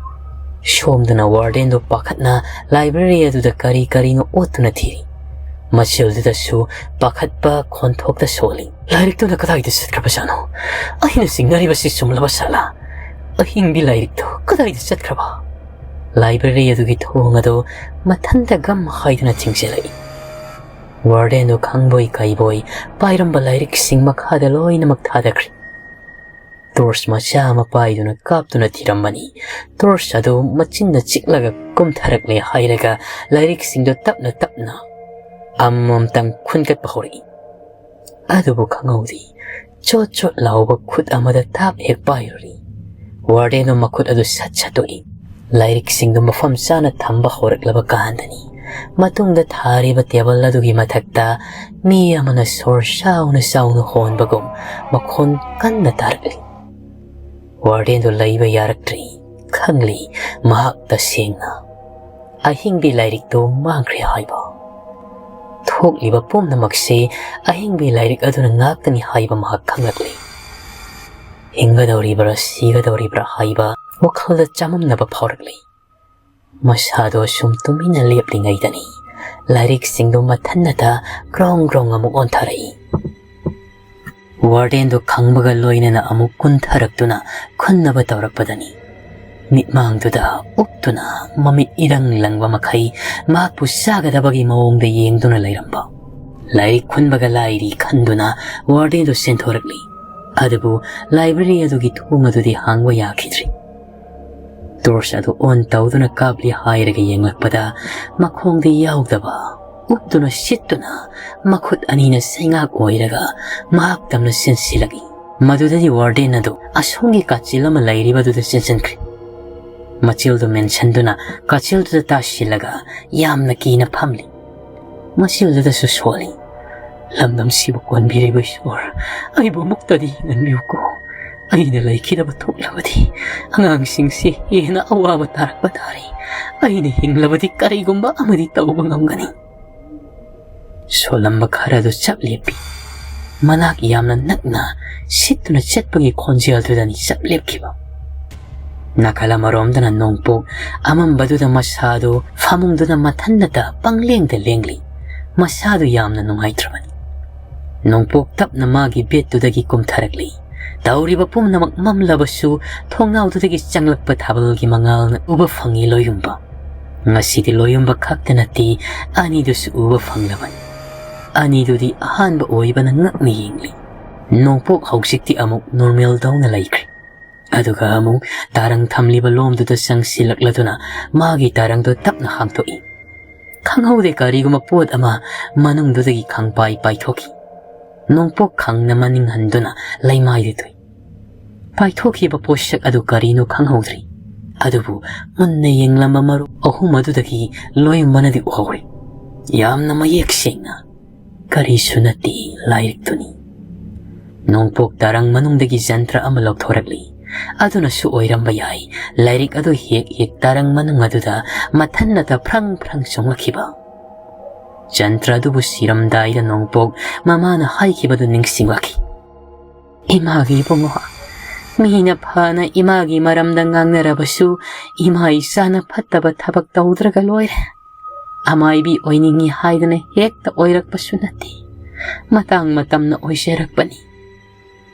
ꯁꯣꯝꯗꯅ ꯋꯥꯔꯗꯦꯟꯗꯨ ꯄꯥꯈꯠꯅ ꯂꯥꯏꯕ꯭ꯔꯦꯔꯤ ꯑꯗꯨꯗ ꯀꯔꯤ ꯀꯔꯤꯅꯣ ꯑꯣꯠꯇꯨꯅ ꯊꯤꯔꯤ꯫ ꯃꯆꯤꯜꯗꯨꯗꯁꯨ ꯄꯥꯈꯠꯄ ꯈꯣꯟꯊꯣꯛꯇ ꯁꯣꯜꯂꯤ꯫ "ꯂꯥꯏꯔꯤꯛꯇꯨꯅ ꯀꯗꯥꯏꯗ ꯆꯠꯈ꯭ꯔꯕꯖꯥꯠꯅꯣ? ꯑꯩꯅ ꯆꯤꯡꯅꯔꯤꯕꯁꯤ ꯆꯨꯝꯂꯕ ꯁꯥꯠꯂꯥ? ꯑꯍꯤꯡꯕꯤ ꯂꯥꯏꯔꯤꯛꯇꯨ ꯀꯗꯥꯏꯗ ꯆꯠꯈ꯭ꯔꯕ?" ꯂꯥꯏꯕ꯭ꯔꯦꯔꯤ ꯑꯗꯨꯒꯤ ꯊꯣꯡ ꯑꯗꯨ ꯃꯊꯟꯇ ꯒꯝ ꯍꯥꯏꯗꯨꯅ ꯊꯤꯡꯖꯤꯜꯂꯛꯏ꯫ ꯋꯥꯔꯗꯦꯟꯗꯨ ꯈꯪꯕꯣꯏ ꯀꯩꯕꯣꯏ ꯄꯥꯏꯔꯝꯕ ꯂꯥꯏꯔꯤꯛꯁꯤꯡ ꯃꯈꯥꯗ ꯂꯣꯏꯅꯃꯛ ꯊꯥꯗꯈ꯭ꯔꯤ꯫ ꯇꯣꯔꯆ ꯃꯆꯥ ꯑꯃ ꯄꯥꯏꯗꯨꯅ ꯀꯥꯞꯇꯨꯅ ꯊꯤꯔꯝꯕꯅꯤ꯫ ꯇꯣꯔꯆ ꯑꯗꯨ ꯃꯆꯤꯟꯅ ꯆꯤꯛꯂꯒ ꯀꯨꯝꯊꯔꯛꯂꯦ ꯍꯥꯏꯔꯒ ꯂꯥꯏꯔꯤꯛꯁꯤꯡꯗꯨ ꯇꯞꯅ ꯇꯞꯅ ꯑꯃꯃꯝꯇꯪ ꯈꯨꯟꯒꯠꯄ ꯍꯧꯔꯛꯏ꯫ ꯑꯗꯨꯕꯨ ꯈꯪꯍꯧꯗꯦ, ꯆꯣꯠ ꯆꯣꯠ ꯂꯥꯎꯕ ꯈꯨꯠ ꯑꯃꯗ ꯇꯥꯞ ꯍꯦꯛ ꯄꯥꯏꯔꯨꯔꯤ꯫ ꯋꯥꯔꯗꯦꯟꯗꯨ ꯃꯈꯨꯠ ꯑꯗꯨ ꯁꯠ ꯁꯠꯇꯣꯛꯏ꯫ ꯂꯥꯏꯔꯤꯛꯁꯤꯡꯗꯨ ꯃꯐꯝ ꯆꯥꯅ ꯊꯝꯕ ꯍꯧꯔꯛꯂꯕ ꯀꯥꯟꯗꯅꯤ ꯃꯇꯨꯡꯗ ꯊꯥꯔꯤꯕ ꯇꯦꯕꯜ ꯑꯗꯨꯒꯤ ꯃꯊꯛꯇ ꯃꯤ ꯑꯃꯅ ꯁꯣꯔ ꯆꯥꯎꯅ ꯆꯥꯎꯅ ꯍꯣꯟꯕꯒꯨꯝ ꯃꯈꯣꯟ ꯀꯟꯅ ꯇꯥꯔꯛꯂꯤ꯫ ꯋꯥꯔꯗꯦꯟꯗꯨ ꯂꯩꯕ ꯌꯥꯔꯛꯇ꯭ꯔꯤ꯫ ꯈꯪꯂꯤ, ꯃꯍꯥꯛ ꯇꯁꯦꯡꯅ ꯑꯍꯤꯡꯕꯤ ꯂꯥꯏꯔꯤꯛꯇꯨ ꯃꯥꯡꯈ꯭ꯔꯦ ꯍꯥꯏꯕ꯫ ꯀꯣꯛꯂꯤꯕ ꯄꯨꯝꯅꯃꯛꯁꯤ ꯑꯍꯤꯡꯕꯤ ꯂꯥꯏꯔꯤꯛ ꯑꯗꯨꯅ ꯉꯥꯛꯇꯅꯤ ꯍꯥꯏꯕ ꯃꯍꯥꯛ ꯈꯪꯂꯛꯂꯤ꯫ ꯍꯤꯡꯒꯗꯧꯔꯤꯕ꯭ꯔꯥ ꯁꯤꯒꯗꯧꯔꯤꯕ꯭ꯔꯥ ꯍꯥꯏꯕ ꯋꯥꯈꯜꯗ ꯆꯃꯝꯅꯕ ꯐꯥꯎꯔꯛꯂꯤ꯫ ꯃꯁꯥꯗꯣ ꯁꯨꯝ ꯇꯨꯃꯤꯟꯅ ꯂꯦꯞꯂꯤꯉꯩꯗꯅꯤ ꯂꯥꯏꯔꯤꯛꯁꯤꯡꯗꯣ ꯃꯊꯟꯅꯇ ꯒ꯭ꯔꯣꯡ ꯒ꯭ꯔꯣꯡ ꯑꯃꯨꯛ ꯑꯣꯟꯊꯔꯛꯏ꯫ ꯋꯥꯔꯗꯦꯟꯗꯣ ꯈꯪꯕꯒ ꯂꯣꯏꯅꯅ ꯑꯃꯨꯛ ꯀꯨꯟꯊꯔꯛꯇꯨꯅ ꯈꯨꯟꯅꯕ ꯇꯧꯔꯛꯄꯗꯅꯤ ꯃꯤꯠꯃꯥꯡꯗꯨꯗ ꯎꯞꯇꯨꯅ ꯃꯃꯤꯠ ꯏꯔꯪ ꯂꯪꯕ ꯃꯈꯩ ꯃꯍꯥꯛꯄꯨ ꯆꯥꯒꯗꯕꯒꯤ ꯃꯑꯣꯡꯗ ꯌꯦꯡꯗꯨꯅ ꯂꯩꯔꯝꯕ꯫ ꯂꯥꯏꯔꯤꯛ ꯈꯨꯟꯕꯒ ꯂꯥꯏꯔꯤ ꯈꯟꯗꯨꯅ ꯋꯥꯔꯗꯦꯟꯗꯨ ꯆꯦꯟꯊꯣꯔꯛꯂꯤ꯫ ꯑꯗꯨꯕꯨ ꯂꯥꯏꯕ꯭ꯔꯦꯔꯤ ꯑꯗꯨꯒꯤ ꯊꯣꯡ ꯑꯗꯨꯗꯤ ꯍꯥꯡꯕ ꯌꯥꯈꯤꯗ꯭ꯔꯤ꯫ ꯇꯣꯔꯆ ꯑꯗꯨ ꯑꯣꯟ ꯇꯧꯗꯨꯅ ꯀꯥꯞꯂꯤ ꯍꯥꯏꯔꯒ ꯌꯦꯡꯂꯛꯄꯗ ꯃꯈꯣꯡꯗ ꯌꯥꯎꯗꯕ, ꯎꯞꯇꯨꯅ ꯁꯤꯠꯇꯨꯅ ꯃꯈꯨꯠ ꯑꯅꯤꯅ ꯆꯩꯉꯥꯛ ꯑꯣꯏꯔꯒ ꯃꯍꯥꯛ ꯇꯝꯅ ꯆꯦꯟꯁꯤꯜꯂꯛꯏ꯫ ꯃꯗꯨꯗꯗꯤ ꯋꯥꯔꯗꯦꯟ ꯑꯗꯨ ꯑꯁꯣꯝꯒꯤ ꯀꯥꯆꯤꯜ ꯑꯃ ꯂꯩꯔꯤꯕꯗꯨꯗ ꯆꯦꯟꯁꯤꯟꯈ꯭ꯔꯦ꯫ ꯃꯆꯤꯜꯗꯨ ꯃꯦꯟꯁꯤꯟꯗꯨꯅ ꯀꯥꯆꯤꯜꯗꯨꯗ ꯇꯥꯁꯤꯜꯂꯒ ꯌꯥꯝꯅ ꯀꯤꯅ ꯐꯝꯂꯤ꯫ ꯃꯆꯤꯜꯗꯨꯗꯁꯨ ꯁꯣꯜꯂꯤ꯫ "ꯂꯝꯗꯝꯁꯤꯕꯨ ꯀꯣꯟꯕꯤꯔꯤꯕ ꯏꯁꯣꯔ, ꯑꯩꯕꯨ ꯑꯃꯨꯛꯇꯗꯤ ꯍꯤꯡꯍꯟꯕꯤꯌꯨꯀꯣ꯫ ꯑꯩꯅ ꯂꯩꯈꯤꯗꯕ ꯊꯣꯛꯂꯕꯗꯤ ꯑꯉꯥꯡꯁꯤꯡꯁꯤ ꯍꯦꯟꯅ ꯑꯋꯥꯕ ꯇꯥꯔꯛꯄ ꯇꯥꯔꯦ꯫ ꯑꯩꯅ ꯍꯤꯡꯂꯕꯗꯤ ꯀꯔꯤꯒꯨꯝꯕ ꯑꯃꯗꯤ ꯇꯧꯕ ꯉꯝꯒꯅꯤ꯫" ꯁꯣꯜꯂꯝꯕ ꯈꯔꯗꯨ ꯆꯞ ꯂꯦꯞꯄꯤ꯫ ꯃꯅꯥꯛ ꯌꯥꯝꯅ ꯅꯛꯅ ꯁꯤꯠꯇꯨꯅ ꯆꯠꯄꯒꯤ ꯈꯣꯟꯖꯦꯜꯗꯨꯗꯅꯤ ꯆꯞ ꯂꯦꯞꯈꯤꯕ꯫ ꯅꯥꯀꯜ ꯑꯃꯔꯣꯝꯗꯅ ꯅꯣꯡꯄꯣꯛ ꯑꯃꯝꯕꯗꯨꯗ ꯃꯁꯥꯗꯨ ꯐꯃꯨꯡꯗꯨꯗ ꯃꯊꯟꯅꯇ ꯄꯪꯂꯦꯡꯗ ꯂꯦꯡꯂꯤ꯫ ꯃꯁꯥꯗꯨ ꯌꯥꯝꯅ ꯅꯨꯡꯉꯥꯏꯇ꯭ꯔꯕꯅꯤ꯫ ꯅꯣꯡꯄꯣꯛ ꯇꯞꯅ ꯃꯥꯒꯤ ꯕꯦꯗꯇꯨꯗꯒꯤ ꯀꯨꯝꯊꯔꯛꯂꯤ꯫ ꯇꯧꯔꯤꯕ ꯄꯨꯝꯅꯃꯛ ꯃꯝꯂꯕꯁꯨ ꯊꯣꯡꯅꯥꯎꯗꯨꯗꯒꯤ ꯆꯪꯂꯛꯄ ꯊꯥꯕꯜꯒꯤ ꯃꯉꯥꯜꯅ ꯎꯕ ꯐꯪꯏ ꯂꯣꯌꯨꯝꯕ꯫ ꯉꯁꯤꯗꯤ ꯂꯣꯌꯨꯝꯕ ꯈꯛꯇ ꯅꯠꯇꯦ, ꯑꯅꯤꯗꯨꯁꯨ ꯎꯕ ꯐꯪꯂꯕꯅꯤ꯫ ꯑꯅꯤꯗꯨꯗꯤ ꯑꯍꯥꯟꯕ ꯑꯣꯏꯕꯅ ꯉꯛꯅ ꯌꯦꯡꯂꯤ꯫ ꯅꯣꯡꯄꯣꯛ ꯍꯧꯖꯤꯛꯇꯤ ꯑꯃꯨꯛ ꯅꯣꯔꯃꯦꯜꯗꯧꯅ ꯂꯩꯈ꯭ꯔꯦ꯫ ꯑꯗꯨꯒ ꯑꯃꯨꯛ ꯇꯥꯔꯪ ꯊꯝꯂꯤꯕ ꯂꯣꯝꯗꯨꯗ ꯆꯪꯁꯤꯜꯂꯛꯂꯗꯨꯅ ꯃꯥꯒꯤ ꯇꯥꯔꯪꯗꯣ ꯇꯞꯅ ꯍꯥꯡꯗꯣꯛꯏ꯫ ꯈꯪꯍꯧꯗꯦ ꯀꯔꯤꯒꯨꯝꯕ ꯄꯣꯠ ꯑꯃ ꯃꯅꯨꯡꯗꯨꯗꯒꯤ ꯈꯪꯄꯥꯏ ꯄꯥꯏꯊꯣꯛꯈꯤ꯫ ꯅꯣꯡꯄꯣꯛ ꯈꯪꯅ ꯃꯅꯤꯡ ꯍꯟꯗꯨꯅ ꯂꯩꯃꯥꯏꯗ ꯊꯨꯏ꯫ ꯄꯥꯏꯊꯣꯛꯈꯤꯕ ꯄꯣꯠꯁꯛ ꯑꯗꯨ ꯀꯔꯤꯅꯣ ꯈꯪꯍꯧꯗ꯭ꯔꯤ꯫ ꯑꯗꯨꯕꯨ ꯃꯨꯟꯅ ꯌꯦꯡꯂꯝꯕ ꯃꯔꯨꯞ ꯑꯍꯨꯝ ꯑꯗꯨꯗꯒꯤ ꯂꯣꯏꯃꯅꯗꯤ ꯎꯍꯧꯔꯤ꯫ ꯌꯥꯝꯅ ꯃꯌꯦꯛ ꯁꯦꯡꯅ ꯀꯔꯤꯁꯨ ꯅꯠꯇꯦ, ꯂꯥꯏꯔꯤꯛꯇꯨꯅꯤ꯫ ꯅꯣꯡꯄꯣꯛ ꯇꯥꯔꯪ ꯃꯅꯨꯡꯗꯒꯤ ꯖꯟꯇ꯭ꯔ ꯑꯃ ꯂꯧꯊꯣꯔꯛꯂꯤ꯫ ꯑꯗꯨꯅꯁꯨ ꯑꯣꯏꯔꯝꯕ ꯌꯥꯏ, ꯂꯥꯏꯔꯤꯛ ꯑꯗꯨ ꯍꯦꯛ ꯍꯦꯛ ꯇꯥꯔꯪ ꯃꯅꯨꯡ ꯑꯗꯨꯗ ꯃꯊꯟꯅꯇ ꯐ꯭ꯔꯪ ꯐ꯭ꯔꯪ ꯆꯣꯡꯂꯛꯈꯤꯕ꯫ ꯖꯟꯇ꯭ꯔ ꯑꯗꯨꯕꯨ ꯁꯤꯔꯝꯗꯥꯏꯗ ꯅꯣꯡꯄꯣꯛ ꯃꯃꯥꯅ ꯍꯥꯏꯈꯤꯕꯗꯨ ꯅꯤꯡꯁꯤꯡꯂꯛꯈꯤ꯫ "ꯏꯃꯥꯒꯤ ꯏꯕꯨꯡꯉꯣ, ꯃꯤꯅ ꯐꯅ ꯏꯃꯥꯒꯤ ꯃꯔꯝꯗ ꯉꯥꯡꯅꯔꯕꯁꯨ, ꯏꯃꯥ ꯏꯆꯥꯅ ꯐꯠꯇꯕ ꯊꯕꯛ ꯇꯧꯗ꯭ꯔꯒ ꯂꯣꯏꯔꯦ꯫ ꯑꯃꯥꯏꯕꯤ ꯑꯣꯏꯅꯤꯡꯉꯤ ꯍꯥꯏꯗꯅ ꯍꯦꯛꯇ ꯑꯣꯏꯔꯛꯄꯁꯨ ꯅꯠꯇꯦ꯫ ꯃꯇꯥꯡ ꯃꯇꯝꯅ ꯑꯣꯏꯖꯔꯛꯄꯅꯤ꯫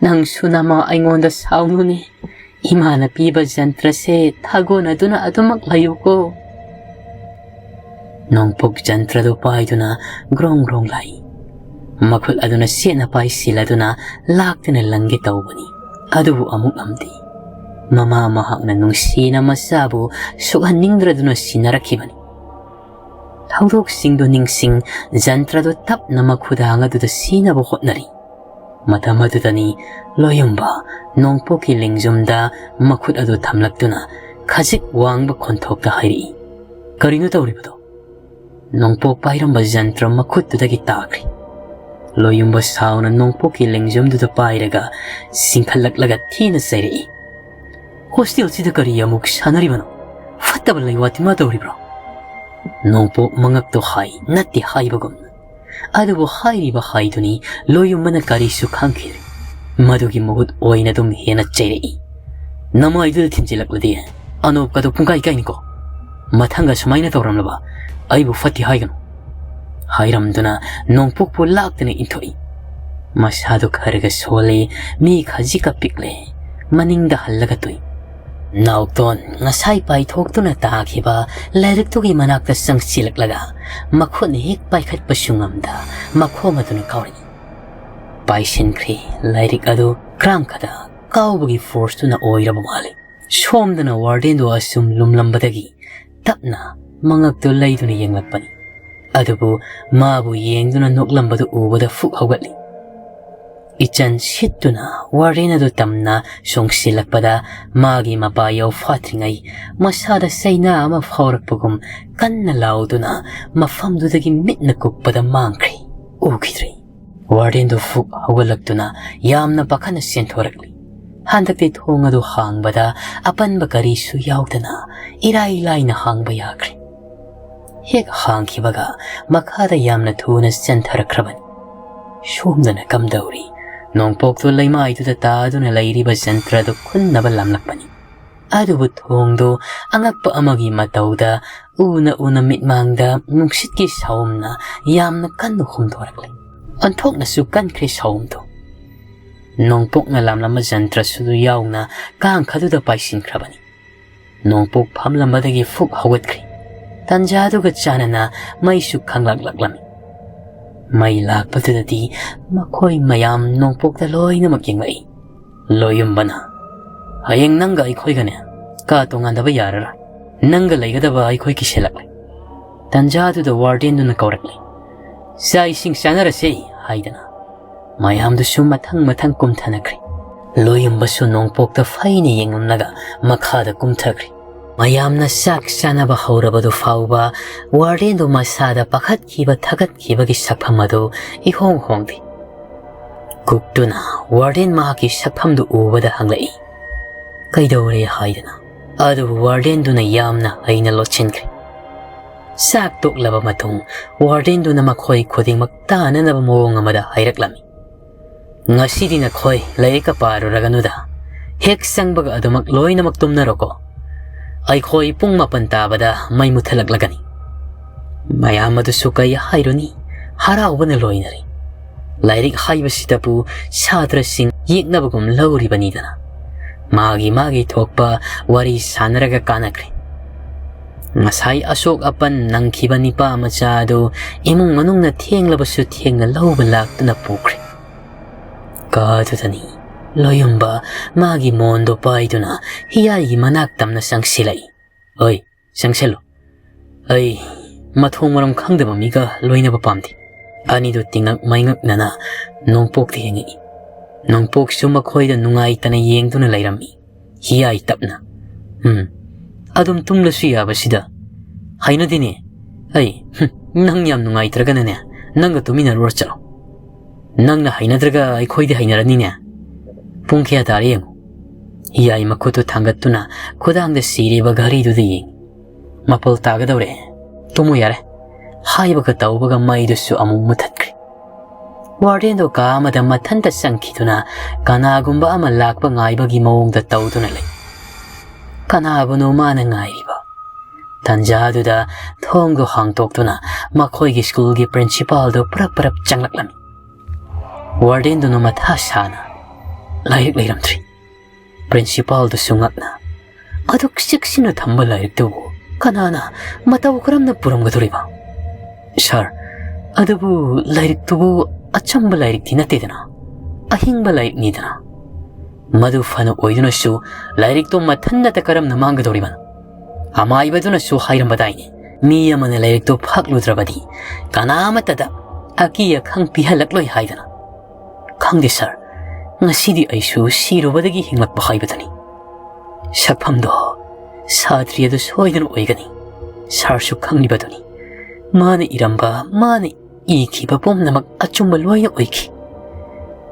ꯅꯪꯁꯨ ꯅꯃꯥ ꯑꯩꯉꯣꯟꯗ ꯁꯥꯎꯅꯨꯅꯦ꯫ ꯏꯃꯥꯅ ꯄꯤꯕ ꯖꯟꯇ꯭ꯔꯁꯦ ꯊꯥꯒꯣꯟꯅꯗꯨꯅ ꯑꯗꯨꯃꯛ ꯂꯩꯌꯨꯀꯣ"꯫ ꯅꯣꯡꯄꯣꯛ ꯖꯟꯇ꯭ꯔꯗꯨ ꯄꯥꯏꯗꯨꯅ ꯒ꯭ꯔꯣꯡ ꯒ꯭ꯔꯣꯡ ꯂꯥꯛꯏ꯫ ꯃꯈꯨꯠ ꯑꯗꯨꯅ ꯆꯦꯠꯅ ꯄꯥꯏꯁꯤꯜꯂꯗꯨꯅ ꯂꯥꯛꯇꯨꯅ ꯂꯪꯒꯦ ꯇꯧꯕꯅꯤ꯫ ꯑꯗꯨꯕꯨ ꯑꯃꯨꯛ ꯉꯝꯗꯦ꯫ ꯃꯃꯥ ꯃꯍꯥꯛꯅ ꯅꯨꯡꯁꯤꯅ ꯃꯆꯥꯕꯨ ꯁꯣꯛꯍꯟꯅꯤꯡꯗ꯭ꯔꯗꯨꯅ ꯁꯤꯟꯅꯔꯛꯈꯤꯕꯅꯤ꯫ ꯊꯧꯗꯣꯛꯁꯤꯡꯗꯨ ꯅꯤꯡꯁꯤꯡ, ꯖꯟꯇ꯭ꯔꯗꯨ ꯇꯞꯅ ꯃꯈꯨꯗꯥꯡ ꯑꯗꯨꯗ ꯁꯤꯅꯕ ꯍꯣꯠꯅꯔꯤ꯫ ꯃꯇꯝ ꯑꯗꯨꯗꯅꯤ ꯂꯣꯌꯨꯝꯕ ꯅꯣꯡꯄꯣꯛꯀꯤ ꯂꯦꯡꯖꯨꯝꯗ ꯃꯈꯨꯠ ꯑꯗꯨ ꯊꯝꯂꯛꯇꯨꯅ ꯈꯖꯤꯛ ꯋꯥꯡꯕ ꯈꯣꯟꯊꯣꯛꯇ ꯍꯥꯏꯔꯛꯏ, "ꯀꯔꯤꯅꯣ ꯇꯧꯔꯤꯕꯗꯣ?" ꯅꯣꯡꯄꯣꯛ ꯄꯥꯏꯔꯝꯕ ꯖꯟꯇ꯭ꯔ ꯃꯈꯨꯠꯇꯨꯗꯒꯤ ꯇꯥꯈ꯭ꯔꯦ꯫ ꯂꯣꯌꯨꯝꯕ ꯁꯥꯎꯅ ꯅꯣꯡꯄꯣꯛꯀꯤ ꯂꯦꯡꯖꯨꯝꯗꯨꯗ ꯄꯥꯏꯔꯒ ꯆꯤꯡꯈꯠꯂꯛꯂꯒ ꯊꯤꯅ ꯆꯩꯔꯛꯏ, "ꯍꯣꯁꯇꯦꯜꯁꯤꯗ ꯀꯔꯤ ꯑꯃꯨꯛ ꯁꯥꯟꯅꯔꯤꯕꯅꯣ? ꯐꯠꯇꯕ ꯂꯩꯋꯥ ꯇꯤꯟꯋꯥ ꯇꯧꯔꯤꯕ꯭ꯔꯣ?" ꯅꯣꯡꯄꯣꯛ ꯃꯉꯛꯇꯣ ꯍꯥꯏ ꯅꯠꯇꯦ ꯍꯥꯏꯕꯒꯨꯝ꯫ ꯑꯗꯨꯕꯨ ꯍꯥꯏꯔꯤꯕ ꯍꯥꯏꯗꯨꯅꯤ ꯂꯣꯌꯨꯝꯕꯅ ꯀꯔꯤꯁꯨ ꯈꯪꯈꯤꯗ꯭ꯔꯦ꯫ ꯃꯗꯨꯒꯤ ꯃꯍꯨꯠ ꯑꯣꯏꯅ ꯑꯗꯨꯝ ꯍꯦꯟꯅ ꯆꯩꯔꯛꯏ, "ꯅꯃꯥꯏꯗꯨꯗ ꯊꯤꯟꯖꯤꯜꯂꯛꯂꯗꯤ ꯑꯅꯣꯞꯀꯗꯣ ꯄꯨꯡꯀꯥꯏ ꯀꯥꯏꯅꯤꯀꯣ꯫ ꯃꯊꯪꯒ ꯁꯨꯃꯥꯏꯅ ꯇꯧꯔꯝꯂꯕ ꯑꯩꯕꯨ ꯐꯠꯇꯦ ꯍꯥꯏꯒꯅꯨ"꯫ ꯍꯥꯏꯔꯝꯗꯨꯅ ꯅꯣꯡꯄꯣꯛꯄꯨ ꯂꯥꯛꯇꯨꯅ ꯏꯟꯊꯣꯛꯏ꯫ ꯃꯁꯥꯗꯨ ꯈꯔꯒ ꯁꯣꯜꯂꯤ, ꯃꯤ ꯈꯖꯤꯛꯀ ꯄꯤꯛꯂꯦ꯫ ꯃꯅꯤꯡꯗ ꯍꯜꯂꯒ ꯇꯨꯏ꯫ ꯅꯥꯎꯇꯣꯟ ꯉꯁꯥꯏ ꯄꯥꯏꯊꯣꯛꯇꯨꯅ ꯇꯥꯈꯤꯕ ꯂꯥꯏꯔꯤꯛꯇꯨꯒꯤ ꯃꯅꯥꯛꯇ ꯆꯪꯁꯤꯜꯂꯛꯂꯒ ꯃꯈꯨꯠꯅ ꯍꯦꯛ ꯄꯥꯏꯈꯠꯄꯁꯨ ꯉꯝꯗ ꯃꯈꯣꯡ ꯑꯗꯨꯅ ꯀꯥꯎꯔꯛꯏ꯫ ꯄꯥꯏꯁꯤꯟꯈ꯭ꯔꯦ꯫ ꯂꯥꯏꯔꯤꯛ ꯑꯗꯨ ꯀ꯭ꯔꯥꯝ ꯈꯗ ꯀꯥꯎꯕꯒꯤ ꯐꯣꯔꯁꯇꯨꯅ ꯑꯣꯏꯔꯕ ꯃꯥꯜꯂꯤ꯫ ꯁꯣꯝꯗꯅ ꯋꯥꯔꯗꯦꯟꯗꯨ ꯑꯁꯨꯝ ꯂꯨꯝꯂꯝꯕꯗꯒꯤ ꯇꯞꯅ ꯃꯉꯛꯇꯨ ꯂꯩꯗꯨꯅ ꯌꯦꯡꯂꯛꯄꯅꯤ꯫ ꯑꯗꯨꯕꯨ ꯃꯥꯕꯨ ꯌꯦꯡꯗꯨꯅ ꯅꯣꯛꯂꯝꯕꯗꯨ ꯎꯕꯗ ꯐꯨꯛ ꯍꯧꯒꯠꯂꯤ꯫ ꯏꯆꯟ ꯁꯤꯠꯇꯨꯅ ꯋꯥꯔꯗꯦꯟ ꯑꯗꯨ ꯇꯝꯅ ꯆꯣꯡꯁꯤꯜꯂꯛꯄꯗ ꯃꯥꯒꯤ ꯃꯄꯥ ꯌꯥꯎ ꯐꯥꯠꯇ꯭ꯔꯤꯉꯩ ꯃꯁꯥꯗ ꯆꯩꯅꯥ ꯑꯃ ꯐꯥꯎꯔꯛꯄꯒꯨꯝ ꯀꯟꯅ ꯂꯥꯎꯗꯨꯅ ꯃꯐꯝꯗꯨꯗꯒꯤ ꯃꯤꯠꯅ ꯀꯨꯞꯄꯗ ꯃꯥꯡꯈ꯭ꯔꯦ꯫ ꯎꯈꯤꯗ꯭ꯔꯦ꯫ ꯋꯥꯔꯗꯦꯟꯗꯨ ꯐꯨꯛ ꯍꯧꯒꯠꯂꯛꯇꯨꯅ ꯌꯥꯝꯅ ꯄꯥꯈꯠꯅ ꯆꯦꯟꯊꯣꯔꯛꯂꯤ꯫ ꯍꯟꯗꯛꯇꯤ ꯊꯣꯡ ꯑꯗꯨ ꯍꯥꯡꯕꯗ ꯑꯄꯟꯕ ꯀꯔꯤꯁꯨ ꯌꯥꯎꯗꯅ ꯏꯔꯥꯏ ꯂꯥꯏꯅ ꯍꯥꯡꯕ ꯌꯥꯈ꯭ꯔꯦ꯫ ꯍꯦꯛ ꯍꯥꯡꯈꯤꯕꯒ ꯃꯈꯥꯗ ꯌꯥꯝꯅ ꯊꯨꯅ ꯆꯦꯟꯊꯔꯛꯈ꯭ꯔꯕꯅꯤ꯫ ꯁꯣꯝꯗꯅ ꯀꯝꯗꯧꯔꯤ? ꯅꯣꯡꯄꯣꯛꯇꯨ ꯂꯩꯃꯥꯏꯗꯨꯗ ꯇꯥꯗꯨꯅ ꯂꯩꯔꯤꯕ ꯖꯟꯇ꯭ꯔꯗꯨ ꯈꯨꯟꯅꯕ ꯂꯥꯝꯂꯛꯄꯅꯤ꯫ ꯑꯗꯨꯕꯨ ꯊꯣꯡꯗꯨ ꯑꯉꯛꯄ ꯑꯃꯒꯤ ꯃꯇꯧꯗ ꯎꯅ ꯎꯅ ꯃꯤꯠꯃꯥꯡꯗ ꯅꯨꯡꯁꯤꯠꯀꯤ ꯁꯥꯎꯝꯅ ꯌꯥꯝꯅ ꯀꯟꯅ ꯍꯨꯝꯗꯣꯔꯛꯂꯦ꯫ ꯑꯣꯟꯊꯣꯛꯅꯁꯨ ꯀꯟꯈ꯭ꯔꯦ ꯁꯥꯎꯝꯗꯨ꯫ ꯅꯣꯡꯄꯣꯛꯅ ꯂꯥꯝꯂꯝꯕ ꯖꯟꯇ꯭ꯔꯁꯨ ꯌꯥꯎꯅ ꯀꯥꯡꯈꯗꯨꯗ ꯄꯥꯏꯁꯤꯟꯈ꯭ꯔꯕꯅꯤ꯫ ꯅꯣꯡꯄꯣꯛ ꯐꯝꯂꯝꯕꯗꯒꯤ ꯐꯨꯛ ꯍꯧꯒꯠꯈ꯭ꯔꯦ꯫ ꯇꯟꯖꯥꯗꯨꯒ ꯆꯥꯟꯅꯅ ꯃꯩꯁꯨ ꯈꯪꯂꯛꯂꯛꯂꯝꯃꯤ꯫ ꯃꯩ ꯂꯥꯛꯄꯗꯨꯗꯗꯤ ꯃꯈꯣꯏ ꯃꯌꯥꯝ ꯅꯣꯡꯄꯣꯛꯇ ꯂꯣꯏꯅꯃꯛ ꯌꯦꯡꯂꯛꯏ꯫ ꯂꯣꯌꯨꯝꯕꯅ, "ꯍꯌꯦꯡ ꯅꯪꯒ ꯑꯩꯈꯣꯏꯒꯅꯦ ꯀꯥ ꯇꯣꯉꯥꯟꯗꯕ ꯌꯥꯔꯔꯣꯏ꯫ ꯅꯪꯒ ꯂꯩꯒꯗꯕ ꯑꯩꯈꯣꯏ ꯀꯤꯁꯤꯜꯂꯛꯂꯦ꯫" ꯇꯟꯖꯥꯗꯨꯗ ꯋꯥꯔꯗꯦꯟꯗꯨꯅ ꯀꯧꯔꯛꯂꯦ꯫ "ꯆꯥꯛ ꯏꯁꯤꯡ ꯆꯥꯅꯔꯁꯦ" ꯍꯥꯏꯗꯅ꯫ ꯃꯌꯥꯝꯗꯨꯁꯨ ꯃꯊꯪ ꯃꯊꯪ ꯀꯨꯝꯊꯅꯈ꯭ꯔꯦ꯫ ꯂꯣꯌꯨꯝꯕꯁꯨ ꯅꯣꯡꯄꯣꯛꯇ ꯐꯩꯅ ꯌꯦꯡꯂꯝꯂꯒ ꯃꯈꯥꯗ ꯀꯨꯝꯊꯈ꯭ꯔꯦ꯫ ꯃꯌꯥꯝꯅ ꯆꯥꯛ ꯆꯥꯅꯕ ꯍꯧꯔꯕꯗꯨ ꯐꯥꯎꯕ ꯋꯥꯔꯗꯦꯟꯗꯨ ꯃꯁꯥꯗ ꯄꯥꯈꯠꯈꯤꯕ ꯊꯀꯠꯈꯤꯕꯒꯤ ꯁꯛꯐꯝ ꯑꯗꯨ ꯏꯍꯣꯡ ꯍꯣꯡꯗꯦ꯫ ꯀꯨꯛꯇꯨꯅ ꯋꯥꯔꯗꯦꯟ ꯃꯍꯥꯛꯀꯤ ꯁꯛꯐꯝꯗꯨ ꯎꯕꯗ ꯍꯪꯂꯛꯏ, "ꯀꯩꯗꯧꯔꯦ?" ꯍꯥꯏꯗꯅ꯫ ꯑꯗꯨꯕꯨ ꯋꯥꯔꯗꯦꯟꯗꯨꯅ ꯌꯥꯝꯅ ꯍꯩꯅ ꯂꯣꯠꯁꯤꯟꯈ꯭ꯔꯦ꯫ ꯆꯥꯛ ꯇꯣꯛꯂꯕ ꯃꯇꯨꯡ ꯋꯥꯔꯗꯦꯟꯗꯨꯅ ꯃꯈꯣꯏ ꯈꯨꯗꯤꯡꯃꯛ ꯇꯥꯅꯅꯕ ꯃꯑꯣꯡ ꯑꯃꯗ ꯍꯥꯏꯔꯛꯂꯝꯃꯤ, "ꯉꯁꯤꯗꯤ ꯅꯈꯣꯏ ꯂꯥꯏꯔꯤꯛꯀ ꯄꯥꯔꯨꯔꯒꯅꯨꯗ, ꯍꯦꯛ ꯆꯪꯕꯒ ꯑꯗꯨꯃꯛ ꯂꯣꯏꯅꯃꯛ ꯇꯨꯝꯅꯔꯣꯀꯣ꯫ ꯑꯩꯈꯣꯏ ꯄꯨꯡ ꯃꯥꯄꯟ ꯇꯥꯕꯗ ꯃꯩ ꯃꯨꯠꯊꯠꯂꯛꯂꯒꯅꯤ꯫" ꯃꯌꯥꯝ ꯑꯗꯨꯁꯨ ꯀꯩ ꯍꯥꯏꯔꯨꯅꯤ, ꯍꯔꯥꯎꯕꯅ ꯂꯣꯏꯅꯔꯦ꯫ ꯂꯥꯏꯔꯤꯛ ꯍꯥꯏꯕꯁꯤꯗꯕꯨ ꯁꯥꯇ꯭ꯔꯁꯤꯡ ꯌꯦꯛꯅꯕꯒꯨꯝ ꯂꯧꯔꯤꯕꯅꯤꯗꯅ꯫ ꯃꯥꯒꯤ ꯃꯥꯒꯤ ꯊꯣꯛꯄ ꯋꯥꯔꯤ ꯁꯥꯟꯅꯔꯒ ꯀꯥꯟꯅꯈ꯭ꯔꯦ꯫ ꯉꯁꯥꯏ ꯑꯁꯣꯛ ꯑꯄꯟ ꯅꯪꯈꯤꯕ ꯅꯤꯄꯥ ꯃꯆꯥ ꯑꯗꯨ ꯏꯃꯨꯡ ꯃꯅꯨꯡꯅ ꯊꯦꯡꯂꯕꯁꯨ ꯊꯦꯡꯅ ꯂꯧꯕ ꯂꯥꯛꯇꯨꯅ ꯄꯨꯈ꯭ꯔꯦ꯫ ꯀꯥꯗꯨꯗꯅꯤ ꯂꯣꯌꯨꯝꯕ ꯃꯥꯒꯤ ꯃꯣꯟꯗꯣ ꯄꯥꯏꯗꯨꯅ ꯍꯤꯌꯥꯏꯒꯤ ꯃꯅꯥꯛ ꯇꯝꯅ ꯆꯪꯁꯤꯜꯂꯛꯏ꯫ "ꯑꯣꯏ, ꯆꯪꯁꯤꯜꯂꯨ꯫ ꯑꯩ ꯃꯊꯣꯡ ꯃꯔꯝ ꯈꯪꯗꯕ ꯃꯤꯒ ꯂꯣꯏꯅꯕ ꯄꯥꯝꯗꯦ꯫" ꯑꯅꯤꯗꯨ ꯇꯤꯡꯉꯛ ꯃꯩꯉꯛꯅꯅ ꯅꯣꯡꯄꯣꯛꯇ ꯌꯦꯡꯉꯛꯏ꯫ ꯅꯣꯡꯄꯣꯛꯁꯨ ꯃꯈꯣꯏꯗ ꯅꯨꯡꯉꯥꯏꯇꯅ ꯌꯦꯡꯗꯨꯅ ꯂꯩꯔꯝꯃꯤ꯫ ꯍꯤꯌꯥꯏ ꯇꯞꯅ, "ꯎꯝ, ꯑꯗꯨꯝ ꯇꯨꯝꯂꯁꯨ ꯌꯥꯕꯁꯤꯗ꯫ ꯍꯩꯅꯗꯦꯅꯦ꯫ ꯑꯩ, ꯍꯨꯝ, ꯅꯪ ꯌꯥꯝ ꯅꯨꯡꯉꯥꯏꯇ꯭ꯔꯒꯅꯅꯦ, ꯅꯪꯒ ꯇꯨꯃꯤꯟꯅꯔꯨꯔ ꯆꯠꯂꯣ꯫ ꯅꯪꯅ ꯍꯩꯅꯗ꯭ꯔꯒ ꯑꯩꯈꯣꯏꯗꯤ ꯍꯩꯅꯔꯅꯤꯅꯦ꯫ ꯄꯨꯡ ꯀꯌꯥ ꯇꯥꯔꯦ ꯌꯦꯡꯉꯨ꯫" ꯍꯤꯌꯥꯏ ꯃꯈꯨꯠꯇꯨ ꯊꯥꯡꯒꯠꯇꯨꯅ ꯈꯨꯗꯥꯡꯗ ꯁꯤꯔꯤꯕ ꯘꯔꯤꯗꯨꯗ ꯌꯦꯡꯉꯤ꯫ "ꯃꯥꯄꯜ ꯇꯥꯒꯗꯧꯔꯦ꯫ "ꯇꯨꯝꯃꯨ ꯌꯥꯔꯦ" ꯍꯥꯏꯕꯒ ꯇꯧꯕꯒ ꯃꯩꯗꯨꯁꯨ ꯑꯃꯨꯛ ꯃꯨꯊꯠꯈ꯭ꯔꯦ꯫ ꯋꯥꯔꯗꯦꯟꯗꯣ ꯀꯥ ꯑꯃꯗ ꯃꯊꯟꯇ ꯆꯪꯈꯤꯗꯨꯅ ꯀꯅꯥꯒꯨꯝꯕ ꯑꯃ ꯂꯥꯛꯄ ꯉꯥꯏꯕꯒꯤ ꯃꯑꯣꯡꯗ ꯇꯧꯗꯨꯅ ꯂꯩ꯫ ꯀꯅꯥꯕꯨꯅꯣ ꯃꯥꯅ ꯉꯥꯏꯔꯤꯕ? ꯇꯟꯖꯥꯗꯨꯗ ꯊꯣꯡꯗꯣ ꯍꯥꯡꯇꯣꯛꯇꯨꯅ ꯃꯈꯣꯏꯒꯤ ꯁ꯭ꯀꯨꯜꯒꯤ ꯄ꯭ꯔꯤꯟꯁꯤꯄꯥꯜꯗꯣ ꯄꯔꯞ ꯄꯔꯞ ꯆꯪꯂꯛꯂꯝꯃꯤ꯫ ꯋꯥꯔꯗꯦꯟꯗꯨꯅ ꯃꯊꯥ ꯁꯥꯅ, "ꯂꯥꯏꯔꯤꯛ ꯂꯩꯔꯝꯗ꯭ꯔꯤ"꯫ ꯄ꯭ꯔꯤꯟꯁꯤꯄꯥꯜꯗꯨꯁꯨ ꯉꯛꯅ, "ꯑꯗꯨꯛ ꯆꯦꯛꯁꯤꯟꯅ ꯊꯝꯕ ꯂꯥꯏꯔꯤꯛꯇꯨꯕꯨ ꯀꯅꯥꯅ ꯃꯇꯧ ꯀꯔꯝꯅ ꯄꯨꯔꯝꯒꯗꯧꯔꯤꯕ?" "ꯁꯥꯔ, ꯑꯗꯨꯕꯨ ꯂꯥꯏꯔꯤꯛꯇꯨꯕꯨ ꯑꯆꯝꯕ ꯂꯥꯏꯔꯤꯛꯇꯤ ꯅꯠꯇꯦꯗꯅ, ꯑꯍꯤꯡꯕ ꯂꯥꯏꯔꯤꯛꯅꯤꯗꯅ꯫ ꯃꯗꯨ ꯐꯅ ꯑꯣꯏꯗꯨꯅꯁꯨ ꯂꯥꯏꯔꯤꯛꯇꯨ ꯃꯊꯟꯇ ꯀꯔꯝꯅ ꯃꯥꯡꯒꯗꯧꯔꯤꯕꯅꯣ? ꯑꯃꯥꯏꯕꯗꯨꯅꯁꯨ ꯍꯥꯏꯔꯝꯕꯗꯥꯏꯅꯦ, ꯃꯤ ꯑꯃꯅ ꯂꯥꯏꯔꯤꯛꯇꯨ ꯐꯥꯛꯂꯨꯗ꯭ꯔꯕꯗꯤ ꯀꯅꯥ ꯑꯃꯠꯇꯗ ꯑꯀꯤ ꯑꯈꯪ ꯄꯤꯍꯜꯂꯛꯂꯣꯏ ꯍꯥꯏꯗꯅ꯫ ꯈꯪꯗꯦ ꯁꯥꯔ, ꯉꯁꯤꯗꯤ ꯑꯩꯁꯨ ꯁꯤꯔꯨꯕꯗꯒꯤ ꯍꯤꯡꯂꯛꯄ ꯍꯥꯏꯕꯗꯨꯅꯤ꯫ ꯁꯛꯐꯝꯗꯣ ꯁꯥꯇ꯭ꯔꯤ ꯑꯗꯨ ꯁꯣꯏꯗꯅ ꯑꯣꯏꯒꯅꯤ꯫ ꯁꯥꯔꯁꯨ ꯈꯪꯂꯤꯕꯗꯨꯅꯤ꯫ ꯃꯥꯅ ꯏꯔꯝꯕ, ꯃꯥꯅ ꯏꯈꯤꯕ ꯄꯨꯝꯅꯃꯛ ꯑꯆꯨꯝꯕ ꯂꯣꯏꯅ ꯑꯣꯏꯈꯤ꯫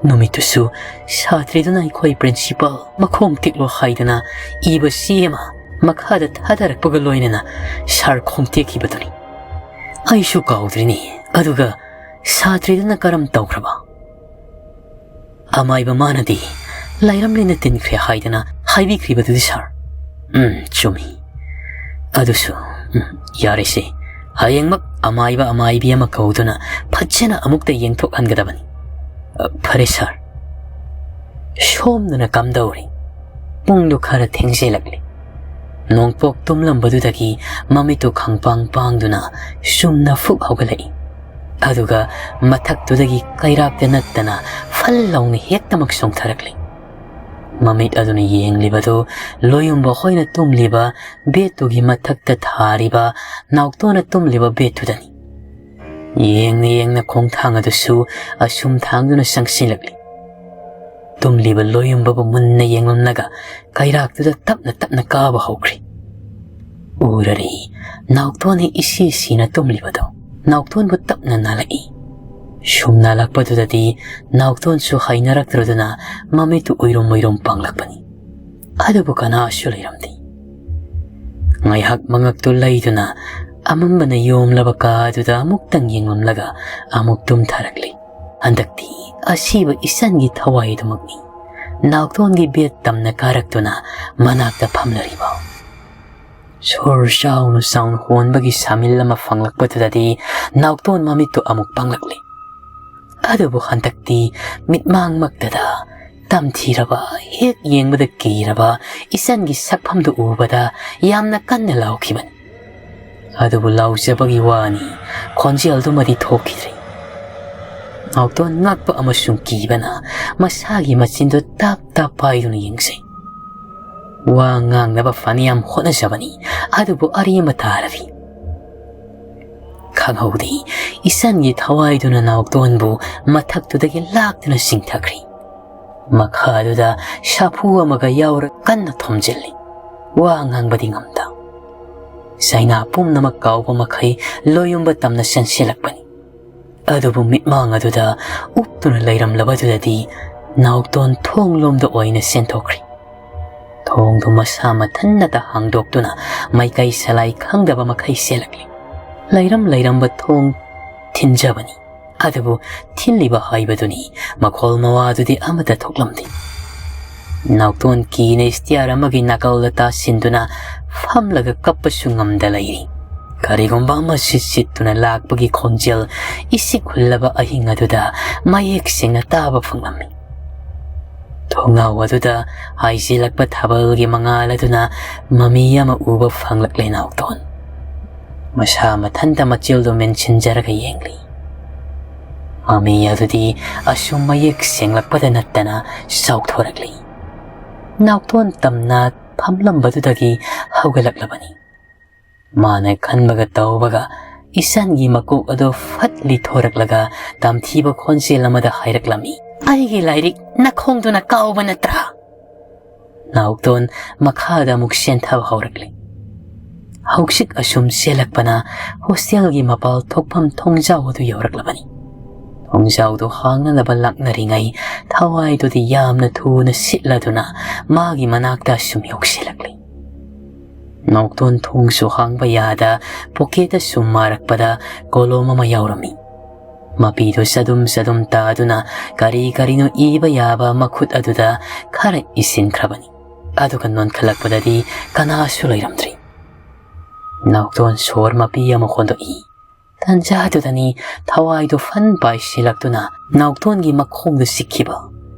ꯅꯨꯃꯤꯠꯇꯨꯁꯨ ꯁꯥꯇ꯭ꯔꯤꯗꯨꯅ ꯑꯩꯈꯣꯏ ꯄ꯭ꯔꯤꯟꯁꯤꯄꯥꯜ ꯃꯈꯣꯡ ꯇꯦꯛꯂꯣ ꯍꯥꯏꯗꯅ ꯏꯕ ꯆꯦ ꯑꯃ ꯃꯈꯥꯗ ꯊꯥꯗꯔꯛꯄꯒ ꯂꯣꯏꯅꯅ ꯁꯥꯔ ꯈꯣꯡ ꯇꯦꯛꯈꯤꯕꯗꯨꯅꯤ꯫ ꯑꯩꯁꯨ ꯀꯥꯎꯗ꯭ꯔꯤꯅꯤ꯫ ꯑꯗꯨꯒ ꯁꯥꯇ꯭ꯔꯤꯗꯨꯅ ꯀꯔꯝ ꯇꯧꯈ꯭ꯔꯕ? ꯑꯃꯥꯏꯕ ꯃꯥꯅꯗꯤ ꯂꯥꯏꯔꯝꯂꯦꯅ ꯇꯤꯟꯈ꯭ꯔꯦ ꯍꯥꯏꯗꯅ ꯍꯥꯏꯕꯤꯈ꯭ꯔꯤꯕꯗꯨꯗꯤ ꯁꯥꯔ꯫ ꯎꯝ, ꯆꯨꯝꯃꯤ꯫ ꯑꯗꯨꯁꯨ, ꯎꯝ, ꯌꯥꯔꯦꯁꯦ꯫ ꯍꯌꯦꯡꯃꯛ ꯑꯃꯥꯏꯕ ꯑꯃꯥꯏꯕꯤ ꯑꯃ ꯀꯧꯗꯨꯅ ꯐꯖꯅ ꯑꯃꯨꯛꯇ ꯌꯦꯡꯊꯣꯛꯍꯟꯒꯗꯕꯅꯤ꯫ ꯑ, ꯐꯔꯦ ꯁꯥꯔ꯫ ꯁꯣꯝꯗꯅ ꯀꯝꯗꯧꯔꯤ? ꯄꯨꯡꯗꯨ ꯈꯔ ꯊꯦꯡꯖꯤꯜꯂꯛꯂꯤ꯫ ꯅꯣꯡꯄꯣꯛ ꯇꯨꯝꯂꯝꯕꯗꯨꯗꯒꯤ ꯃꯃꯤꯠꯇꯨ ꯈꯪꯄꯥꯡ ꯄꯥꯡꯗꯨꯅ ꯆꯨꯝꯅ ꯐꯨꯛ ꯍꯧꯒꯠꯂꯛꯏ꯫ ꯑꯗꯨꯒ ꯃꯊꯛꯇꯨꯗꯒꯤ ꯀꯩꯔꯥꯛꯇ ꯅꯠꯇꯅ ꯐꯜ ꯂꯥꯎꯅ ꯍꯦꯛꯇꯃꯛ ꯆꯣꯡꯊꯔꯛꯂꯤ꯫ ꯃꯃꯤꯠ ꯑꯗꯨꯅ ꯌꯦꯡꯂꯤꯕꯗꯨ ꯂꯣꯌꯨꯝꯕ ꯍꯣꯏꯅ ꯇꯨꯝꯂꯤꯕ ꯕꯦꯠꯇꯨꯒꯤ ꯃꯊꯛꯇ ꯊꯥꯔꯤꯕ ꯅꯥꯎꯇꯣꯟꯅ ꯇꯨꯝꯂꯤꯕ ꯕꯦꯠꯇꯨꯗꯅꯤ꯫ ꯌꯦꯡꯅ ꯌꯦꯡꯅ ꯈꯣꯡꯊꯥꯡ ꯑꯗꯨꯁꯨ ꯑꯁꯨꯝ ꯊꯥꯡꯗꯨꯅ ꯆꯪꯁꯤꯜꯂꯛꯂꯤ꯫ ꯇꯨꯝꯂꯤꯕ ꯂꯣꯌꯨꯝꯕꯕꯨ ꯃꯨꯟꯅ ꯌꯦꯡꯂꯝꯂꯒ ꯀꯩꯔꯥꯛꯇꯨꯗ ꯇꯞꯅ ꯇꯞꯅ ꯀꯥꯕ ꯍꯧꯈ꯭ꯔꯤ꯫ ꯎꯔꯔꯤ, ꯅꯥꯎꯇꯣꯟꯅ ꯏꯁꯤ ꯁꯤꯅ ꯇꯨꯝꯂꯤꯕꯗꯨ꯫ ꯅꯥꯎꯇꯣꯟꯕꯨ ꯇꯞꯅ ꯅꯥꯜꯂꯛꯏ꯫ ꯁꯨꯝ ꯅꯥꯜꯂꯛꯄꯗꯨꯗꯗꯤ ꯅꯥꯎꯇꯣꯟꯁꯨ ꯍꯩꯅꯔꯛꯇ꯭ꯔꯗꯨꯅ ꯃꯃꯤꯠꯇꯨ ꯎꯏꯔꯨꯝ ꯎꯏꯔꯨꯝ ꯄꯥꯡꯂꯛꯄꯅꯤ꯫ ꯑꯗꯨꯕꯨ ꯀꯅꯥꯁꯨ ꯂꯩꯔꯝꯗꯦ꯫ ꯉꯥꯏꯍꯥꯛ ꯃꯉꯛꯇꯨ ꯂꯩꯗꯨꯅ ꯑꯃꯝꯕꯅ ꯌꯣꯝꯂꯕ ꯀꯥ ꯑꯗꯨꯗ ꯑꯃꯨꯛꯇꯪ ꯌꯦꯡꯂꯝꯂꯒ ꯑꯃꯨꯛ ꯇꯨꯝꯊꯔꯛꯂꯤ꯫ ꯍꯟꯗꯛꯇꯤ ꯑꯁꯤꯕ ꯏꯆꯟꯒꯤ ꯊꯋꯥꯏꯗꯨꯃꯛꯅꯤ ꯅꯥꯎꯇꯣꯟꯒꯤ ꯕꯦꯠ ꯇꯝꯅ ꯀꯥꯔꯛꯇꯨꯅ ꯃꯅꯥꯛꯇ ꯐꯝꯂꯔꯤꯕ꯫ ꯁꯣꯔ ꯆꯥꯎꯅ ꯆꯥꯎꯅ ꯍꯣꯟꯕꯒꯤ ꯁꯥꯃꯤꯜ ꯑꯃ ꯐꯪꯂꯛꯄꯗꯨꯗꯗꯤ ꯅꯥꯎꯇꯣꯟ ꯃꯃꯤꯠꯇꯨ ꯑꯃꯨꯛ ꯄꯥꯡꯂꯛꯂꯤ꯫ ꯑꯗꯨꯕꯨ ꯍꯟꯗꯛꯇꯤ ꯃꯤꯠꯃꯥꯡꯃꯛꯇꯗ ꯇꯝꯊꯤꯔꯕ, ꯍꯦꯛ ꯌꯦꯡꯕꯗ ꯀꯤꯔꯕ ꯏꯆꯟꯒꯤ ꯁꯛꯐꯝꯗꯨ ꯎꯕꯗ ꯌꯥꯝꯅ ꯀꯟꯅ ꯂꯥꯎꯈꯤꯕꯅꯤ꯫ ꯑꯗꯨꯕꯨ ꯂꯥꯎꯖꯕꯒꯤ ꯋꯥꯅꯤ, ꯈꯣꯟꯖꯦꯜꯗꯨꯃꯗꯤ ꯊꯣꯛꯈꯤꯗ꯭ꯔꯦ꯫ ꯅꯥꯎꯇꯣꯟ ꯉꯛꯄ ꯑꯃꯁꯨꯡ ꯀꯤꯕꯅ ꯃꯁꯥꯒꯤ ꯃꯆꯤꯟꯗꯨ ꯇꯞ ꯇꯞ ꯄꯥꯏꯗꯨꯅ ꯌꯦꯡꯖꯩ꯫ ꯋꯥ ꯉꯥꯡꯅꯕ ꯐꯅꯌꯥꯝ ꯍꯣꯠꯅꯖꯕꯅꯤ, ꯑꯗꯨꯕꯨ ꯑꯔꯦꯝꯕ ꯇꯥꯔꯕꯤ꯫ ꯈꯪꯍꯧꯗꯦ, ꯏꯆꯟꯒꯤ ꯊꯋꯥꯏꯗꯨꯅ ꯅꯥꯎꯇꯣꯟꯕꯨ ꯃꯊꯛꯇꯨꯗꯒꯤ ꯂꯥꯛꯇꯨꯅ ꯆꯤꯡꯊꯈ꯭ꯔꯤ꯫ ꯃꯈꯥꯗꯨꯗ ꯁꯥꯐꯨ ꯑꯃꯒ ꯌꯥꯎꯔ ꯀꯟꯅ ꯊꯣꯝꯖꯤꯜꯂꯤ꯫ ꯋꯥ ꯉꯥꯡꯕꯗꯤ ꯉꯝꯗ꯫ ꯆꯩꯅꯥ ꯄꯨꯝꯅꯃꯛ ꯀꯥꯎꯕ ꯃꯈꯩ ꯂꯣꯌꯨꯝꯕ ꯇꯝꯅ ꯆꯦꯟꯁꯤꯜꯂꯛꯄꯅꯤ꯫ ꯑꯗꯨꯕꯨ ꯃꯤꯠꯃꯥꯡ ꯑꯗꯨꯗ ꯎꯞꯇꯨꯅ ꯂꯩꯔꯝꯂꯕꯗꯨꯗꯗꯤ ꯅꯥꯎꯇꯣꯟ ꯊꯣꯡꯂꯣꯝꯗ ꯑꯣꯏꯅ ꯆꯦꯟꯊꯣꯛꯈ꯭ꯔꯤ꯫ ꯊꯣꯡꯗꯨ ꯃꯁꯥ ꯃꯊꯟꯅꯇ ꯍꯥꯡꯗꯣꯛꯇꯨꯅ ꯃꯥꯏꯀꯩ ꯁꯂꯥꯏ ꯈꯪꯗꯕ ꯃꯈꯩ ꯆꯦꯜꯂꯛꯂꯤ꯫ ꯂꯩꯔꯝ ꯂꯩꯔꯝꯕ ꯊꯣꯡ ꯊꯤꯟꯖꯕꯅꯤ꯫ ꯑꯗꯨꯕꯨ ꯊꯤꯜꯂꯤꯕ ꯍꯥꯏꯕꯗꯨꯅꯤ, ꯃꯈꯣꯜ ꯃꯋꯥꯗꯨꯗꯤ ꯑꯃꯠꯇ ꯊꯣꯛꯂꯝꯗꯦ꯫ ꯅꯥꯎꯇꯣꯟ ꯀꯤꯅ ꯏꯁꯇꯤꯌꯥꯔ ꯑꯃꯒꯤ ꯅꯥꯀꯜꯗ ꯇꯥꯁꯤꯟꯗꯨꯅ ꯐꯝꯂꯒ ꯀꯞꯄꯁꯨ ꯉꯝꯗ ꯂꯩꯔꯤ꯫ ꯀꯔꯤꯒꯨꯝꯕ ꯑꯃ ꯁꯤꯠ ꯁꯤꯠꯇꯨꯅ ꯂꯥꯛꯄꯒꯤ ꯈꯣꯟꯖꯦꯜ ꯏꯁꯤꯛ ꯍꯨꯜꯂꯕ ꯑꯍꯤꯡ ꯑꯗꯨꯗ ꯃꯌꯦꯛ ꯁꯦꯡꯅ ꯇꯥꯕ ꯐꯪꯂꯝꯃꯤ꯫ ꯊꯣꯡꯅꯥꯎ ꯑꯗꯨꯗ ꯍꯥꯏꯖꯤꯜꯂꯛꯄ ꯊꯥꯕꯜꯒꯤ ꯃꯉꯥꯜ ꯑꯗꯨꯅ ꯃꯃꯤ ꯑꯃ ꯎꯕ ꯐꯪꯂꯛꯂꯦ ꯅꯥꯎꯇꯣꯟ꯫ ꯃꯁꯥ ꯃꯊꯟꯇ ꯃꯆꯤꯜꯗꯨ ꯃꯦꯟꯁꯤꯟꯖꯔꯒ ꯌꯦꯡꯂꯤ꯫ ꯃꯃꯤ ꯑꯗꯨꯗꯤ ꯑꯁꯨꯝ ꯃꯌꯦꯛ ꯁꯦꯡꯂꯛꯄꯗ ꯅꯠꯇꯅ ꯆꯥꯎꯊꯣꯔꯛꯂꯤ꯫ ꯅꯥꯎꯇꯣꯟ ꯇꯝꯅ ꯐꯝꯂꯝꯕꯗꯨꯗꯒꯤ ꯍꯧꯒꯠꯂꯛꯂꯕꯅꯤ꯫ ꯃꯥꯅ ꯈꯟꯕꯒ ꯇꯧꯕꯒ ꯏꯆꯟꯒꯤ ꯃꯀꯣꯛ ꯑꯗꯨ ꯐꯠ ꯂꯤꯊꯣꯔꯛꯂꯒ ꯇꯝꯊꯤꯕ ꯈꯣꯟꯖꯦꯜ ꯑꯃꯗ ꯍꯥꯏꯔꯛꯂꯝꯃꯤ, "ꯑꯩꯒꯤ ꯂꯥꯏꯔꯤꯛ ꯅꯈꯣꯡꯗꯨꯅ ꯀꯥꯎꯕ ꯅꯠꯇ꯭ꯔꯥ?" ꯅꯥꯎꯇꯣꯟ ꯃꯈꯥꯗ ꯑꯃꯨꯛ ꯆꯦꯟꯊꯕ ꯍꯧꯔꯛꯂꯤ꯫ ꯍꯧꯖꯤꯛ ꯑꯁꯨꯝ ꯆꯦꯜꯂꯛꯄꯅ ꯍꯣꯁꯇꯦꯜꯒꯤ ꯃꯄꯥꯜ ꯊꯣꯛꯐꯝ ꯊꯣꯡꯖꯥꯎ ꯑꯗꯨ ꯌꯧꯔꯛꯂꯕꯅꯤ꯫ ꯊꯣꯡꯖꯥꯎꯗꯨ ꯍꯥꯡꯅꯅꯕ ꯂꯥꯛꯅꯔꯤꯉꯩ ꯊꯋꯥꯏꯗꯨꯗꯤ ꯌꯥꯝꯅ ꯊꯨꯅ ꯁꯤꯠꯂꯗꯨꯅ ꯃꯥꯒꯤ ꯃꯅꯥꯛꯇ ꯑꯁꯨꯝ ꯌꯧꯁꯤꯜꯂꯛꯂꯤ꯫ ꯅꯥꯎꯇꯣꯟ ꯊꯣꯡꯁꯨ ꯍꯥꯡꯕ ꯌꯥꯗ ꯄꯣꯀꯦꯠꯇ ꯁꯨꯝ ꯃꯥꯔꯛꯄꯗ ꯀꯣꯂꯣꯝ ꯑꯃ ꯌꯥꯎꯔꯝꯃꯤ꯫ ꯃꯄꯤꯗꯨ ꯆꯗꯨꯝ ꯆꯗꯨꯝ ꯇꯥꯗꯨꯅ ꯀꯔꯤ ꯀꯔꯤꯅꯣ ꯏꯕ ꯌꯥꯕ ꯃꯈꯨꯠ ꯑꯗꯨꯗ ꯈꯔ ꯏꯁꯤꯟꯈ꯭ꯔꯕꯅꯤ꯫ ꯑꯗꯨꯒ ꯅꯣꯟꯈꯠꯂꯛꯄꯗꯗꯤ ꯀꯅꯥꯁꯨ ꯂꯩꯔꯝꯗ꯭ꯔꯤ꯫ ꯅꯥꯎꯇꯣꯟ ꯁꯣꯔ ꯃꯄꯤ ꯑꯃ ꯍꯣꯟꯗꯣꯛꯏ꯫ ꯇꯟꯖꯥꯗꯨꯗꯅꯤ ꯊꯋꯥꯏꯗꯨ ꯐꯟ ꯄꯥꯏꯁꯤꯜꯂꯛꯇꯨꯅ ꯅꯥꯎꯇꯣꯟꯒꯤ ꯃꯈꯣꯡꯗ ꯆꯤꯛꯈꯤꯕ꯫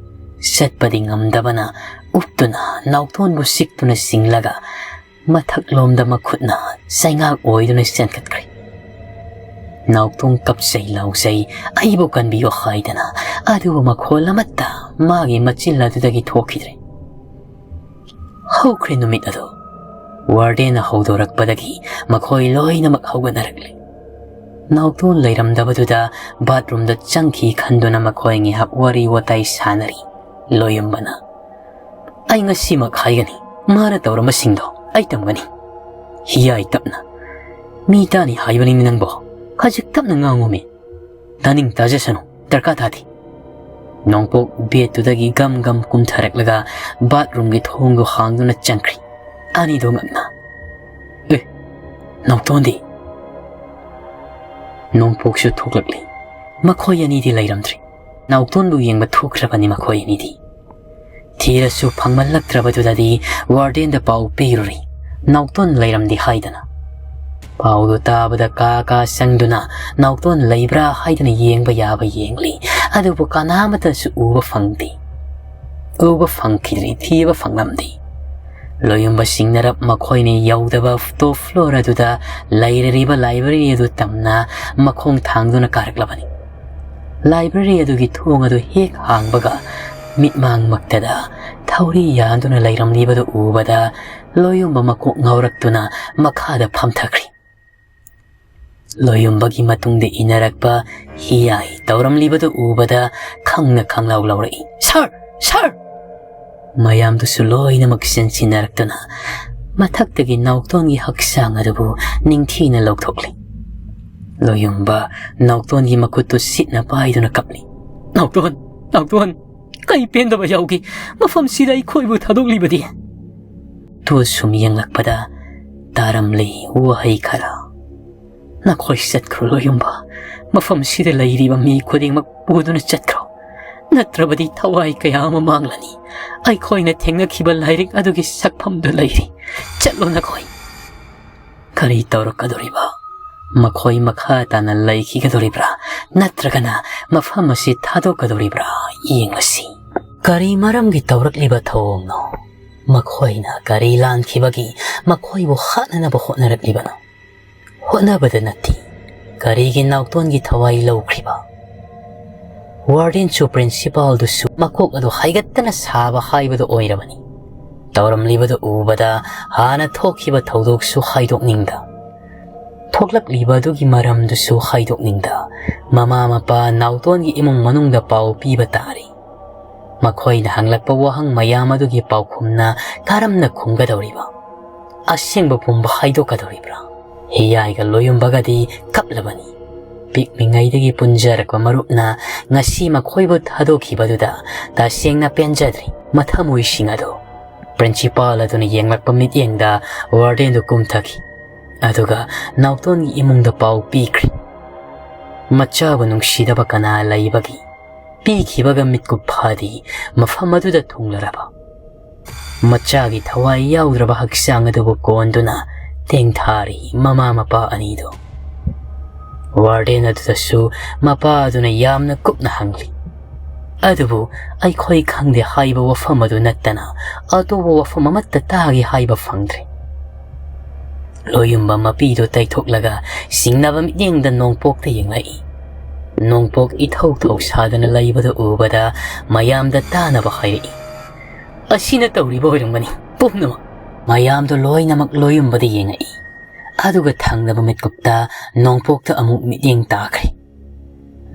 ꯆꯠꯄꯗꯤ ꯉꯝꯗꯕꯅ ꯎꯞꯇꯨꯅ ꯅꯥꯎꯇꯣꯟꯕꯨ ꯆꯤꯛꯇꯨꯅ ꯆꯤꯡꯂꯒ ꯃꯊꯛꯂꯣꯝꯗ ꯃꯈꯨꯠꯅ ꯆꯩꯉꯥꯛ ꯑꯣꯏꯗꯨꯅ ꯆꯦꯟꯈꯠꯈ꯭ꯔꯦ꯫ ꯅꯥꯎꯇꯣꯟ ꯀꯞꯆꯩ ꯂꯥꯎꯖꯩ, ꯑꯩꯕꯨ ꯀꯟꯕꯤꯌꯨ ꯍꯥꯏꯗꯅ, ꯑꯗꯨꯕꯨ ꯃꯈꯣꯜ ꯑꯃꯠꯇ ꯃꯥꯒꯤ ꯃꯆꯤꯜ ꯑꯗꯨꯗꯒꯤ ꯊꯣꯛꯈꯤꯗ꯭ꯔꯦ꯫ ꯍꯧꯈ꯭ꯔꯦ ꯅꯨꯃꯤꯠ ꯑꯗꯨ꯫ ꯋꯥꯔꯗꯦꯟꯅ ꯍꯧꯗꯣꯔꯛꯄꯗꯒꯤ ꯃꯈꯣꯏ ꯂꯣꯏꯅꯃꯛ ꯍꯧꯒꯠꯅꯔꯛꯂꯦ꯫ ꯅꯥꯎꯇꯣꯟ ꯂꯩꯔꯝꯗꯕꯗꯨꯗ ꯕꯥꯠꯔꯨꯝꯗ ꯆꯪꯈꯤ ꯈꯟꯗꯨꯅ ꯃꯈꯣꯏ ꯉꯥꯏꯍꯥꯛ ꯋꯥꯔꯤ ꯋꯥꯇꯥꯏ ꯁꯥꯟꯅꯔꯤ꯫ ꯂꯣꯌꯨꯝꯕꯅ, "ꯑꯩ ꯉꯁꯤꯃꯛ ꯍꯥꯏꯒꯅꯤ, ꯃꯥꯅ ꯇꯧꯔꯝꯕꯁꯤꯡꯗꯣ ꯑꯩ ꯇꯝꯒꯅꯤ꯫ ꯍꯤꯌꯥꯏ ꯇꯞꯅ꯫ ꯃꯤ ꯇꯥꯅꯤ ꯍꯥꯏꯕꯅꯤꯅꯦ ꯅꯪꯕꯣ꯫ ꯈꯖꯤꯛ ꯇꯞꯅ ꯉꯥꯡꯉꯨꯃꯤ꯫ ꯇꯥꯅꯤꯡ ꯇꯥꯖꯁꯅꯨ, ꯗꯔꯀꯥꯔ ꯇꯥꯗꯦ꯫" ꯅꯣꯡꯄꯣꯛ ꯕꯦꯠꯇꯨꯗꯒꯤ ꯒꯝ ꯒꯝ ꯀꯨꯝꯊꯔꯛꯂꯒ ꯕꯥꯠꯔꯨꯝꯒꯤ ꯊꯣꯡꯗꯨ ꯍꯥꯡꯗꯨꯅ ꯆꯪꯈ꯭ꯔꯤ꯫ ꯑꯅꯤꯗꯣ ꯉꯛꯅ, "ꯑꯦ, ꯅꯥꯎꯇꯣꯟꯗꯤ?" ꯅꯣꯡꯄꯣꯛꯁꯨ ꯊꯣꯛꯂꯛꯂꯤ꯫ ꯃꯈꯣꯏ ꯑꯅꯤꯗꯤ ꯂꯩꯔꯝꯗ꯭ꯔꯤ꯫ ꯅꯥꯎꯇꯣꯟꯕꯨ ꯌꯦꯡꯕ ꯊꯣꯛꯈ꯭ꯔꯕꯅꯤ ꯃꯈꯣꯏ ꯑꯅꯤꯗꯤ꯫ ꯊꯤꯔꯁꯨ ꯐꯪꯃꯜꯂꯛꯇ꯭ꯔꯕꯗꯨꯗꯗꯤ ꯋꯥꯔꯗꯦꯟꯗ ꯄꯥꯎ ꯄꯤꯔꯨꯔꯤ꯫ ꯅꯥꯎꯇꯣꯟ ꯂꯩꯔꯝꯗꯦ ꯍꯥꯏꯗꯅ꯫ ꯄꯥꯎꯗꯨ ꯇꯥꯕꯗ ꯀꯥ ꯀꯥ ꯆꯪꯗꯨꯅ ꯅꯥꯎꯇꯣꯟ ꯂꯩꯕ꯭ꯔꯥ ꯍꯥꯏꯗꯨꯅ ꯌꯦꯡꯕ ꯌꯥꯕ ꯌꯦꯡꯂꯤ꯫ ꯑꯗꯨꯕꯨ ꯀꯅꯥꯃꯠꯇꯁꯨ ꯎꯕ ꯐꯪꯗꯦ꯫ ꯎꯕ ꯐꯪꯈꯤꯗ꯭ꯔꯤ, ꯊꯤꯕ ꯐꯪꯂꯝꯗꯦ꯫ ꯂꯣꯌꯨꯝꯕ ꯁꯤꯡꯅꯔꯞ ꯃꯈꯣꯏꯅ ꯌꯧꯗꯕ ꯇꯣꯞ ꯐ꯭ꯂꯣꯔ ꯑꯗꯨꯗ ꯂꯩꯔꯤꯕ ꯂꯥꯏꯕ꯭ꯔꯦꯔꯤ ꯑꯗꯨ ꯇꯝꯅ ꯃꯈꯣꯡ ꯊꯥꯡꯗꯨꯅ ꯀꯥꯔꯛꯂꯕꯅꯤ꯫ ꯂꯥꯏꯕ꯭ꯔꯦꯔꯤ ꯑꯗꯨꯒꯤ ꯊꯣꯡ ꯑꯗꯨ ꯍꯦꯛ ꯍꯥꯡꯕꯒ ꯃꯤꯠꯃꯥꯡꯃꯛꯇꯗ ꯊꯧꯔꯤ ꯌꯥꯟꯗꯨꯅ ꯂꯩꯔꯝꯂꯤꯕꯗꯨ ꯎꯕꯗ ꯂꯣꯌꯨꯝꯕ ꯃꯀꯣꯛ ꯉꯥꯎꯔꯛꯇꯨꯅ ꯃꯈꯥꯗ ꯐꯝꯊꯈ꯭ꯔꯤ꯫ ꯂꯣꯌꯨꯝꯕꯒꯤ ꯃꯇꯨꯡꯗ ꯏꯟꯅꯔꯛꯄ ꯍꯤꯌꯥꯏ ꯇꯧꯔꯝꯂꯤꯕꯗꯨ ꯎꯕꯗ ꯈꯪꯅ ꯈꯪꯂꯥꯎ ꯂꯥꯎꯔꯛꯏ, "ꯁꯥꯔ! ꯁꯥꯔ!" ꯃꯌꯥꯝꯗꯨꯁꯨ ꯂꯣꯏꯅꯃꯛ ꯆꯦꯟꯁꯤꯟꯅꯔꯛꯇꯨꯅ ꯃꯊꯛꯇꯒꯤ ꯅꯥꯎꯇꯣꯟꯒꯤ ꯍꯛꯆꯥꯡ ꯑꯗꯨꯕꯨ ꯅꯤꯡꯊꯤꯅ ꯂꯧꯊꯣꯛꯂꯤ꯫ ꯂꯣꯌꯨꯝꯕ ꯅꯥꯎꯇꯣꯟꯒꯤ ꯃꯈꯨꯠꯇꯨ ꯁꯤꯠꯅ ꯄꯥꯏꯗꯨꯅ ꯀꯞꯂꯤ꯫ "ꯅꯥꯎꯇꯣꯟ! ꯅꯥꯎꯇꯣꯟ! ꯀꯩ ꯄꯦꯟꯗꯕ ꯌꯥꯎꯒꯦ? ꯃꯐꯝꯁꯤꯗ ꯑꯩꯈꯣꯏꯕꯨ ꯊꯥꯗꯣꯛꯂꯤꯕꯗꯤ?" ꯇꯨ ꯁꯨꯝ ꯌꯦꯡꯂꯛꯄꯗ ꯇꯥꯔꯝꯂꯤ ꯋꯥꯍꯩ ꯈꯔ꯫ "ꯅꯈꯣꯏ ꯆꯠꯈ꯭ꯔꯣ ꯂꯣꯌꯨꯝꯕ, ꯃꯐꯝꯁꯤꯗ ꯂꯩꯔꯤꯕ ꯃꯤ ꯈꯨꯗꯤꯡꯃꯛ ꯄꯨꯗꯨꯅ ꯆꯠꯈ꯭ꯔꯣ, ꯅꯠꯇ꯭ꯔꯕꯗꯤ ꯊꯋꯥꯏ ꯀꯌꯥ ꯑꯃ ꯃꯥꯡꯂꯅꯤ꯫ ꯑꯩꯈꯣꯏꯅ ꯊꯦꯡꯅꯈꯤꯕ ꯂꯥꯏꯔꯤꯛ ꯑꯗꯨꯒꯤ ꯁꯛꯐꯝꯗꯨ ꯂꯩꯔꯤ, ꯆꯠꯂꯣ ꯅꯈꯣꯏ꯫" ꯀꯔꯤ ꯇꯧꯔꯛꯀꯗꯧꯔꯤꯕ? ꯃꯈꯣꯏ ꯃꯈꯥ ꯇꯥꯅ ꯂꯩꯈꯤꯒꯗꯧꯔꯤꯕ꯭ꯔꯥ, ꯅꯠꯇ꯭ꯔꯒꯅ ꯃꯐꯝ ꯑꯁꯤ ꯊꯥꯗꯣꯛꯀꯗꯧꯔꯤꯕ꯭ꯔꯥ? ꯌꯦꯡꯂꯁꯤ꯫ ꯀꯔꯤ ꯃꯔꯝꯒꯤ ꯇꯧꯔꯛꯂꯤꯕ ꯊꯧꯑꯣꯡꯅꯣ? ꯃꯈꯣꯏꯅ ꯀꯔꯤ ꯂꯥꯟꯈꯤꯕꯒꯤ ꯃꯈꯣꯏꯕꯨ ꯍꯥꯠꯅꯅꯕ ꯍꯣꯠꯅꯔꯛꯂꯤꯕꯅꯣ? ꯍꯣꯠꯅꯕꯗ ꯅꯠꯇꯦ, ꯀꯔꯤꯒꯤ ꯅꯥꯎꯇꯣꯟꯒꯤ ꯊꯋꯥꯏ ꯂꯧꯈ꯭ꯔꯤꯕ? ꯋꯥꯔꯗꯦꯟꯁꯨ ꯄ꯭ꯔꯤꯟꯁꯤꯄꯥꯜꯗꯨꯁꯨ ꯃꯀꯣꯛ ꯑꯗꯨ ꯍꯥꯏꯒꯠꯇꯅ ꯁꯥꯕ ꯍꯥꯏꯕꯗꯨ ꯑꯣꯏꯔꯕꯅꯤ꯫ ꯇꯧꯔꯝꯂꯤꯕꯗꯨ ꯎꯕꯗ ꯍꯥꯟꯅ ꯊꯣꯛꯈꯤꯕ ꯊꯧꯗꯣꯛꯁꯨ ꯍꯥꯏꯗꯣꯛꯅꯤꯡꯗ, ꯊꯣꯛꯂꯛꯂꯤꯕ ꯑꯗꯨꯒꯤ ꯃꯔꯝꯗꯨꯁꯨ ꯍꯥꯏꯗꯣꯛꯅꯤꯡꯗ, ꯃꯃꯥ ꯃꯄꯥ ꯅꯥꯎꯇꯣꯟꯒꯤ ꯏꯃꯨꯡ ꯃꯅꯨꯡꯗ ꯄꯥꯎ ꯄꯤꯕ ꯇꯥꯔꯤ꯫ ꯃꯈꯣꯏꯅ ꯍꯪꯂꯛꯄ ꯋꯥꯍꯪ ꯃꯌꯥꯝ ꯑꯗꯨꯒꯤ ꯄꯥꯎꯈꯨꯝꯅ ꯀꯔꯝꯅ ꯈꯨꯝꯒꯗꯧꯔꯤꯕ? ꯑꯁꯦꯡꯕ ꯄꯨꯝꯕ ꯍꯥꯏꯗꯣꯛꯀꯗꯧꯔꯤꯕ꯭ꯔꯥ? ꯍꯤꯌꯥꯏꯒ ꯂꯣꯌꯨꯝꯕꯒꯗꯤ ꯀꯞꯂꯕꯅꯤ꯫ ꯄꯤꯛꯂꯤꯉꯩꯗꯒꯤ ꯄꯨꯟꯖꯔꯛꯄ ꯃꯔꯨꯞꯅ ꯉꯁꯤ ꯃꯈꯣꯏꯕꯨ ꯊꯥꯗꯣꯛꯈꯤꯕꯗꯨꯗ ꯇꯁꯦꯡꯅ ꯄꯦꯟꯖꯗ꯭ꯔꯤ꯫ ꯃꯊꯃꯣꯏꯁꯤꯡ ꯑꯗꯨ ꯄ꯭ꯔꯤꯟꯁꯤꯄꯥꯜ ꯑꯗꯨꯅ ꯌꯦꯡꯂꯛꯄ ꯃꯤꯠꯌꯦꯡꯗ ꯋꯥꯔꯗꯦꯟꯗꯨ ꯀꯨꯝꯊꯈꯤ, ꯑꯗꯨꯒ ꯅꯥꯎꯇꯣꯟꯒꯤ ꯏꯃꯨꯡꯗ ꯄꯥꯎ ꯄꯤꯈ꯭ꯔꯦ꯫ ꯃꯆꯥꯕꯨ ꯅꯨꯡꯁꯤꯗꯕ ꯀꯅꯥ ꯂꯩꯕꯒꯦ? ꯄꯤꯈꯤꯕꯒ ꯃꯤꯠꯀꯨꯞ ꯐꯥꯗꯤ ꯃꯐꯝ ꯑꯗꯨꯗ ꯊꯨꯡꯂꯔꯕ ꯃꯆꯥꯒꯤ ꯊꯋꯥꯏ ꯌꯥꯎꯗ꯭ꯔꯕ ꯍꯛꯆꯥꯡ ꯑꯗꯨꯕꯨ ꯀꯣꯟꯗꯨꯅ ꯇꯦꯡꯊꯥꯔꯤ ꯃꯃꯥ ꯃꯄꯥ ꯑꯅꯤꯗꯨ꯫ ꯋꯥꯔꯗꯦꯟ ꯑꯗꯨꯗꯁꯨ ꯃꯄꯥ ꯑꯗꯨꯅ ꯌꯥꯝꯅ ꯀꯨꯞꯅ ꯍꯪꯂꯤ꯫ ꯑꯗꯨꯕꯨ ꯑꯩꯈꯣꯏ ꯈꯪꯗꯦ ꯍꯥꯏꯕ ꯋꯥꯐꯝ ꯑꯗꯨ ꯅꯠꯇꯅ ꯑꯇꯣꯞꯄ ꯋꯥꯐꯝ ꯑꯃꯠꯇ ꯇꯥꯒꯦ ꯍꯥꯏꯕ ꯐꯪꯗ꯭ꯔꯦ꯫ ꯂꯣꯌꯨꯝꯕ ꯃꯄꯤꯗꯨ ꯇꯩꯊꯣꯛꯂꯒ ꯁꯤꯡꯅꯕ ꯃꯤꯠꯌꯦꯡꯗ ꯅꯣꯡꯄꯣꯛꯇ ꯌꯦꯡꯂꯛꯏ꯫ ꯅꯣꯡꯄꯣꯛ ꯏꯊꯧ ꯊꯧ ꯁꯥꯗꯅ ꯂꯩꯕꯗꯨ ꯎꯕꯗ ꯃꯌꯥꯝꯗ ꯇꯥꯅꯕ ꯍꯥꯏꯔꯛꯏ꯫ "ꯑꯁꯤꯅ ꯇꯧꯔꯤꯕ ꯑꯣꯏꯔꯝꯒꯅꯤ ꯄꯨꯝꯅꯃꯛ꯫" ꯃꯌꯥꯝꯗꯨ ꯂꯣꯏꯅꯃꯛ ꯂꯣꯌꯨꯝꯕꯗ ꯌꯦꯡꯉꯛꯏ꯫ ꯑꯗꯨꯒ ꯊꯪꯅꯕ ꯃꯤꯠꯀꯨꯞꯇ ꯅꯣꯡꯄꯣꯛꯇ ꯑꯃꯨꯛ ꯃꯤꯠꯌꯦꯡ ꯇꯥꯈ꯭ꯔꯦ꯫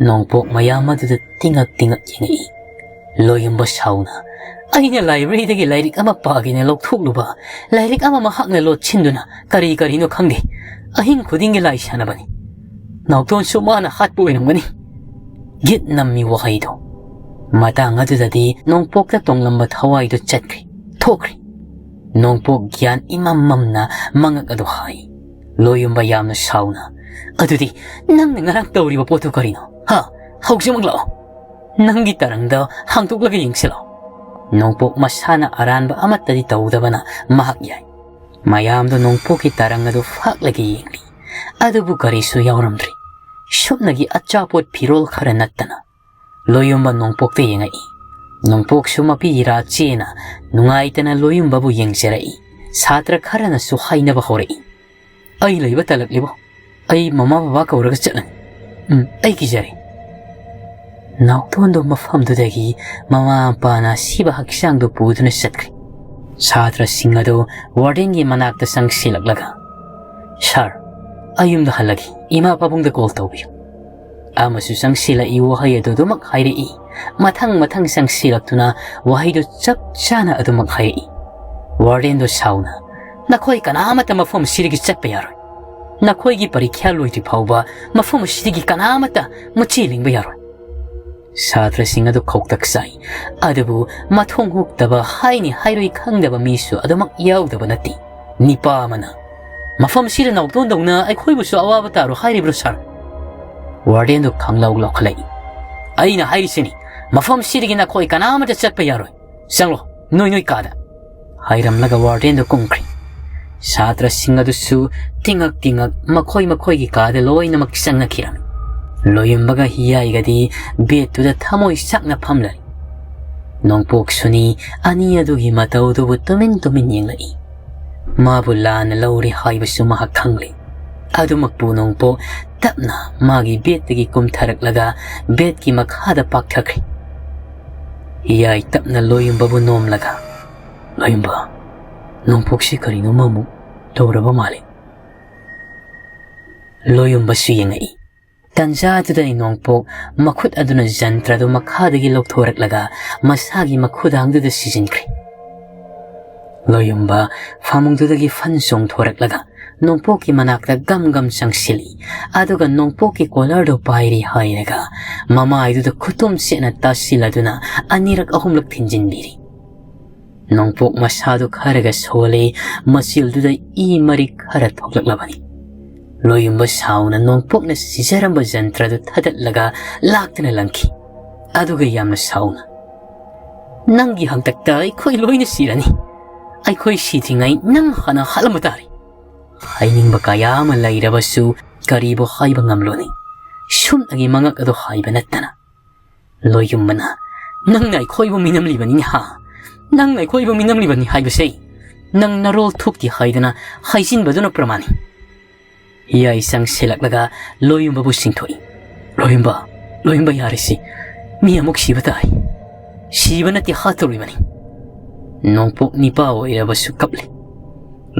ꯅꯣꯡꯄꯣꯛ ꯃꯌꯥꯝ ꯑꯗꯨꯗ ꯇꯤꯡꯉꯛ ꯇꯤꯡꯉꯛ ꯌꯦꯡꯉꯛꯏ꯫ ꯂꯣꯌꯨꯝꯕ ꯁꯥꯎꯅ, "ꯑꯩꯅ ꯂꯥꯏꯕ꯭ꯔꯦꯔꯤꯗꯒꯤ ꯂꯥꯏꯔꯤꯛ ꯑꯃ ꯄꯥꯒꯦꯅ ꯂꯧꯊꯣꯛꯂꯨꯕ ꯂꯥꯏꯔꯤꯛ ꯑꯃ ꯃꯍꯥꯛꯅ ꯂꯣꯠꯁꯤꯟꯗꯨꯅ ꯀꯔꯤ ꯀꯔꯤꯅꯣ ꯈꯪꯗꯦ꯫ ꯑꯍꯤꯡ ꯈꯨꯗꯤꯡꯒꯤ ꯂꯥꯏ ꯁꯥꯟꯅꯕꯅꯤ꯫ ꯅꯥꯎꯇꯣꯟꯁꯨ ꯃꯥꯅ ꯍꯥꯠꯄ ꯑꯣꯏꯔꯝꯒꯅꯤ꯫" ꯒꯤꯠ ꯅꯝꯃꯤ ꯋꯥꯍꯩꯗꯣ꯫ ꯃꯇꯥꯡ ꯑꯗꯨꯗꯗꯤ ꯅꯣꯡꯄꯣꯛꯇ ꯇꯣꯡꯂꯝꯕ ꯊꯋꯥꯏꯗꯨ ꯆꯠꯈ꯭ꯔꯦ, ꯊꯣꯛꯈ꯭ꯔꯦ꯫ ꯅꯣꯡꯄꯣꯛ ꯒ꯭ꯌꯥꯟ ꯏꯃꯝ ꯃꯝꯅ ꯃꯉꯛ ꯑꯗꯨ ꯍꯥꯏ꯫ ꯂꯣꯌꯨꯝꯕ ꯌꯥꯝꯅ ꯁꯥꯎꯅ, "ꯑꯗꯨꯗꯤ ꯅꯪꯅ ꯉꯔꯥꯡ ꯇꯧꯔꯤꯕ ꯄꯣꯠꯇꯨ ꯀꯔꯤꯅꯣ? ꯍꯥ? ꯍꯧꯖꯤꯛꯃꯛ ꯂꯥꯛꯑꯣ꯫ ꯅꯪꯒꯤ ꯇꯔꯪꯗ ꯍꯥꯡꯗꯣꯛꯂꯒ ꯌꯦꯡꯁꯤꯜꯂꯣ꯫" ꯅꯣꯡꯄꯣꯛ ꯃꯁꯥꯅ ꯑꯔꯥꯟꯕ ꯑꯃꯠꯇꯗꯤ ꯇꯧꯗꯕꯅ ꯃꯍꯥꯛ ꯌꯥꯏ꯫ ꯃꯌꯥꯝꯗꯣ ꯅꯣꯡꯄꯣꯛꯀꯤ ꯇꯔꯪ ꯑꯗꯨ ꯐꯥꯛꯂꯒ ꯌꯦꯡꯂꯤ꯫ ꯑꯗꯨꯕꯨ ꯀꯔꯤꯁꯨ ꯌꯥꯎꯔꯝꯗ꯭ꯔꯤ꯫ ꯁꯨꯞꯅꯒꯤ ꯑꯆꯥꯄꯣꯠ ꯐꯤꯔꯣꯜ ꯈꯔ ꯅꯠꯇꯅ꯫ ꯂꯣꯌꯨꯝꯕ ꯅꯣꯡꯄꯣꯛꯇ ꯌꯦꯡꯉꯛꯏ꯫ ꯅꯣꯡꯄꯣꯛꯁꯨ ꯃꯄꯤꯒꯤ ꯔꯥ ꯆꯦꯅ ꯅꯨꯡꯉꯥꯏꯇꯅ ꯂꯣꯌꯨꯝꯕꯕꯨ ꯌꯦꯡꯖꯔꯛꯏ꯫ ꯁꯥꯇ꯭ꯔ ꯈꯔꯅꯁꯨ ꯍꯥꯏꯅꯕ ꯍꯧꯔꯛꯏ, "ꯑꯩ ꯂꯩꯕ ꯇꯜꯂꯛꯂꯤꯕꯣ? ꯑꯩ ꯃꯃꯥ ꯕꯕꯥ ꯀꯧꯔꯒ ꯆꯠꯂꯅꯤ꯫ ꯎꯝ, ꯑꯩ ꯀꯤꯖꯔꯦ꯫" ꯅꯥꯎꯇꯣꯟꯗꯣ ꯃꯐꯝꯗꯨꯗꯒꯤ ꯃꯃꯥ ꯃꯄꯥꯅ ꯑꯁꯤꯕ ꯍꯛꯆꯥꯡꯗꯨ ꯄꯨꯗꯨꯅ ꯆꯠꯈ꯭ꯔꯦ꯫ ꯁꯥꯇ꯭ꯔꯁꯤꯡ ꯑꯗꯨ ꯋꯥꯔꯗꯦꯟꯒꯤ ꯃꯅꯥꯛꯇ ꯆꯪꯁꯤꯜꯂꯛꯂꯒ, "ꯁꯥꯔ, ꯑꯩ ꯌꯨꯝꯗ ꯍꯜꯂꯒꯦ, ꯏꯃꯥ ꯄꯥꯕꯨꯡꯗ ꯀꯣꯜ ꯇꯧꯕꯤꯌꯨ꯫" ꯑꯃꯁꯨ ꯆꯪꯁꯤꯜꯂꯛꯏ, ꯋꯥꯍꯩ ꯑꯗꯨ ꯑꯗꯨꯃꯛ ꯍꯥꯏꯔꯛꯏ꯫ ꯃꯊꯪ ꯃꯊꯪ ꯆꯪꯁꯤꯜꯂꯛꯇꯨꯅ ꯋꯥꯍꯩꯗꯨ ꯆꯞ ꯆꯥꯅ ꯑꯗꯨꯃꯛ ꯍꯥꯏꯔꯛꯏ꯫ ꯋꯥꯔꯗꯦꯟꯗꯣ ꯁꯥꯎꯅ, "ꯅꯈꯣꯏ ꯀꯅꯥꯃꯠꯇ ꯃꯐꯝ ꯑꯁꯤꯗꯒꯤ ꯆꯠꯄ ꯌꯥꯔꯣꯏ꯫ ꯅꯈꯣꯏꯒꯤ ꯄꯔꯤꯈ꯭ꯌꯥ ꯂꯣꯏꯗ꯭ꯔꯤ ꯐꯥꯎꯕ ꯃꯐꯝ ꯑꯁꯤꯗꯒꯤ ꯀꯅꯥꯃꯠꯇ ꯃꯆꯦ ꯂꯦꯡꯕ ꯌꯥꯔꯣꯏ꯫" ꯁꯥꯇ꯭ꯔꯁꯤꯡ ꯑꯗꯨ ꯈꯧꯇꯛ ꯆꯥꯏ꯫ ꯑꯗꯨꯕꯨ ꯃꯊꯣꯡ ꯍꯨꯛꯇꯕ, ꯍꯥꯏꯅꯤ ꯍꯥꯏꯔꯣꯏ ꯈꯪꯗꯕ ꯃꯤꯁꯨ ꯑꯗꯨꯃꯛ ꯌꯥꯎꯗꯕ ꯅꯠꯇꯦ꯫ ꯅꯤꯄꯥ ꯑꯃꯅ, "ꯃꯐꯝꯁꯤꯗ ꯅꯥꯎꯇꯣꯟꯗꯧꯅ ꯑꯩꯈꯣꯏꯕꯨꯁꯨ ꯑꯋꯥꯕ ꯇꯥꯔꯣ ꯍꯥꯏꯔꯤꯕ꯭ꯔꯣ, ꯁꯥꯔ?" ꯋꯥꯔꯗꯦꯟꯗꯨ ꯈꯪꯂꯥꯎ ꯂꯥꯎꯈꯠꯂꯛꯏ꯫ "ꯑꯩꯅ ꯍꯥꯏꯔꯤꯁꯤꯅꯤ, ꯃꯐꯝꯁꯤꯗꯒꯤ ꯅꯈꯣꯏ ꯀꯅꯥꯃꯠꯇ ꯆꯠꯄ ꯌꯥꯔꯣꯏ꯫ ꯆꯪꯂꯣ, ꯅꯣꯏ ꯅꯣꯏ ꯀꯥꯗ꯫" ꯍꯥꯏꯔꯝꯂꯒ ꯋꯥꯔꯗꯦꯟꯗꯨ ꯀꯨꯝꯈ꯭ꯔꯦ꯫ ꯁꯥꯇ꯭ꯔꯁꯤꯡ ꯑꯗꯨꯁꯨ ꯇꯤꯉꯛ ꯇꯤꯉꯛ ꯃꯈꯣꯏ ꯃꯈꯣꯏꯒꯤ ꯀꯥꯗ ꯂꯣꯏꯅꯃꯛ ꯆꯪꯅꯈꯤꯔꯝꯃꯤ꯫ ꯂꯣꯌꯨꯝꯕꯒ ꯍꯤꯌꯥꯏꯒꯗꯤ ꯕꯦꯠꯇꯨꯗ ꯊꯃꯣꯏ ꯆꯥꯛꯅ ꯐꯝꯂꯩ꯫ ꯅꯣꯡꯄꯣꯛꯁꯨꯅꯤ ꯑꯅꯤ ꯑꯗꯨꯒꯤ ꯃꯇꯧꯗꯨꯕꯨ ꯇꯨꯃꯤꯟ ꯇꯨꯃꯤꯟ ꯌꯦꯡꯂꯛꯏ꯫ ꯃꯥꯕꯨ ꯂꯥꯟꯅ ꯂꯧꯔꯦ ꯍꯥꯏꯕꯁꯨ ꯃꯍꯥꯛ ꯈꯪꯂꯦ꯫ ꯑꯗꯨꯃꯛꯄꯨ ꯅꯣꯡꯄꯣꯛ ꯇꯞꯅ ꯃꯥꯒꯤ ꯕꯦꯠꯇꯒꯤ ꯀꯨꯝꯊꯔꯛꯂꯒ ꯕꯦꯠꯀꯤ ꯃꯈꯥꯗ ꯄꯥꯛꯊꯈ꯭ꯔꯦ꯫ ꯍꯤꯌꯥꯏ ꯇꯞꯅ ꯂꯣꯌꯨꯝꯕꯕꯨ ꯅꯣꯝꯂꯒ, "ꯂꯣꯌꯨꯝꯕ, ꯅꯣꯡꯄꯣꯛꯁꯤ ꯀꯔꯤꯅꯣꯃ ꯑꯃꯨꯛ ꯇꯧꯔꯕ ꯃꯥꯜꯂꯦ꯫" ꯂꯣꯌꯨꯝꯕꯁꯨ ꯌꯦꯡꯉꯛꯏ꯫ ꯇꯟꯖꯥꯗꯨꯗꯅꯤ ꯅꯣꯡꯄꯣꯛ ꯃꯈꯨꯠ ꯑꯗꯨꯅ ꯖꯟꯇ꯭ꯔꯗꯨ ꯃꯈꯥꯗꯒꯤ ꯂꯧꯊꯣꯔꯛꯂꯒ ꯃꯁꯥꯒꯤ ꯃꯈꯨꯗꯥꯡꯗꯨꯗ ꯁꯤꯖꯤꯟꯈ꯭ꯔꯦ꯫ ꯂꯣꯌꯨꯝꯕ ꯐꯃꯨꯡꯗꯨꯗꯒꯤ ꯐꯟ ꯆꯣꯡꯊꯣꯔꯛꯂꯒ ꯅꯣꯡꯄꯣꯛꯀꯤ ꯃꯅꯥꯛꯇ ꯒꯝ ꯒꯝ ꯆꯪꯁꯤꯜꯂꯤ꯫ ꯑꯗꯨꯒ ꯅꯣꯡꯄꯣꯛꯀꯤ ꯀꯣꯂꯔꯗꯨ ꯄꯥꯏꯔꯤ ꯍꯥꯏꯔꯒ ꯃꯃꯥꯏꯗꯨꯗ ꯈꯨꯇꯨꯝ ꯁꯦꯠꯅ ꯇꯥꯁꯤꯜꯂꯗꯨꯅ ꯑꯅꯤꯔꯛ ꯑꯍꯨꯝꯂꯛ ꯊꯤꯟꯖꯤꯟꯕꯤꯔꯤ꯫ ꯅꯣꯡꯄꯣꯛ ꯃꯁꯥꯗꯨ ꯈꯔꯒ ꯁꯣꯜꯂꯤ, ꯃꯆꯤꯜꯗꯨꯗ ꯏ ꯃꯔꯤꯛ ꯈꯔ ꯊꯣꯛꯂꯛꯂꯕꯅꯤ꯫ ꯂꯣꯌꯨꯝꯕ ꯁꯥꯎꯅ ꯅꯣꯡꯄꯣꯛꯅ ꯁꯤꯖꯔꯝꯕ ꯖꯟꯇ꯭ꯔꯗꯨ ꯊꯥꯗꯠꯂꯒ ꯂꯥꯛꯇꯅ ꯂꯪꯈꯤ꯫ ꯑꯗꯨꯒ ꯌꯥꯝꯅ ꯁꯥꯎꯅ, "ꯅꯪꯒꯤ ꯍꯥꯛꯇꯛꯇ ꯑꯩꯈꯣꯏ ꯂꯣꯏꯅ ꯁꯤꯔꯅꯤ꯫ ꯑꯩꯈꯣꯏ ꯁꯤꯗ꯭ꯔꯤꯉꯩ ꯅꯪ ꯍꯥꯟꯅ ꯍꯥꯠꯂꯝꯕ ꯇꯥꯔꯦ꯫" ꯍꯥꯏꯅꯤꯡꯕ ꯀꯌꯥ ꯑꯃ ꯂꯩꯔꯕꯁꯨ ꯀꯔꯤꯕꯨ ꯍꯥꯏꯕ ꯉꯝꯂꯨꯅꯤ? ꯁꯨꯞꯅꯒꯤ ꯃꯉꯛ ꯑꯗꯨ ꯍꯥꯏꯕ ꯅꯠꯇꯅ꯫ ꯂꯣꯌꯨꯝꯕꯅ, "ꯅꯪꯅ ꯑꯩꯈꯣꯏꯕꯨ ꯃꯤꯅꯝꯂꯤꯕꯅꯤꯅꯦ ꯍꯥ? ꯅꯪꯅ ꯑꯩꯈꯣꯏꯕꯨ ꯃꯤꯅꯝꯂꯤꯕꯅꯤ ꯍꯥꯏꯕꯁꯦ ꯅꯪ ꯅꯔꯣꯜ ꯊꯣꯛꯇꯦ ꯍꯥꯏꯗꯅ ꯍꯥꯏꯖꯤꯟꯕꯗꯨꯅ ꯄ꯭ꯔꯃꯥꯟꯅꯤ꯫" ꯍꯤꯌꯥꯏ ꯆꯪꯁꯤꯜꯂꯛꯂꯒ ꯂꯣꯌꯨꯝꯕꯕꯨ ꯆꯤꯡꯊꯣꯛꯏ꯫ "ꯂꯣꯌꯨꯝꯕ, ꯂꯣꯌꯨꯝꯕ ꯌꯥꯔꯦꯁꯤ꯫ ꯃꯤ ꯑꯃꯨꯛ ꯁꯤꯕ ꯇꯥꯏ꯫ ꯁꯤꯕ ꯅꯠꯇꯦ, ꯍꯥꯠꯇꯧꯔꯤꯕꯅꯤ꯫" ꯅꯣꯡꯄꯣꯛ ꯅꯤꯄꯥ ꯑꯣꯏꯔꯕꯁꯨ ꯀꯞꯂꯤ꯫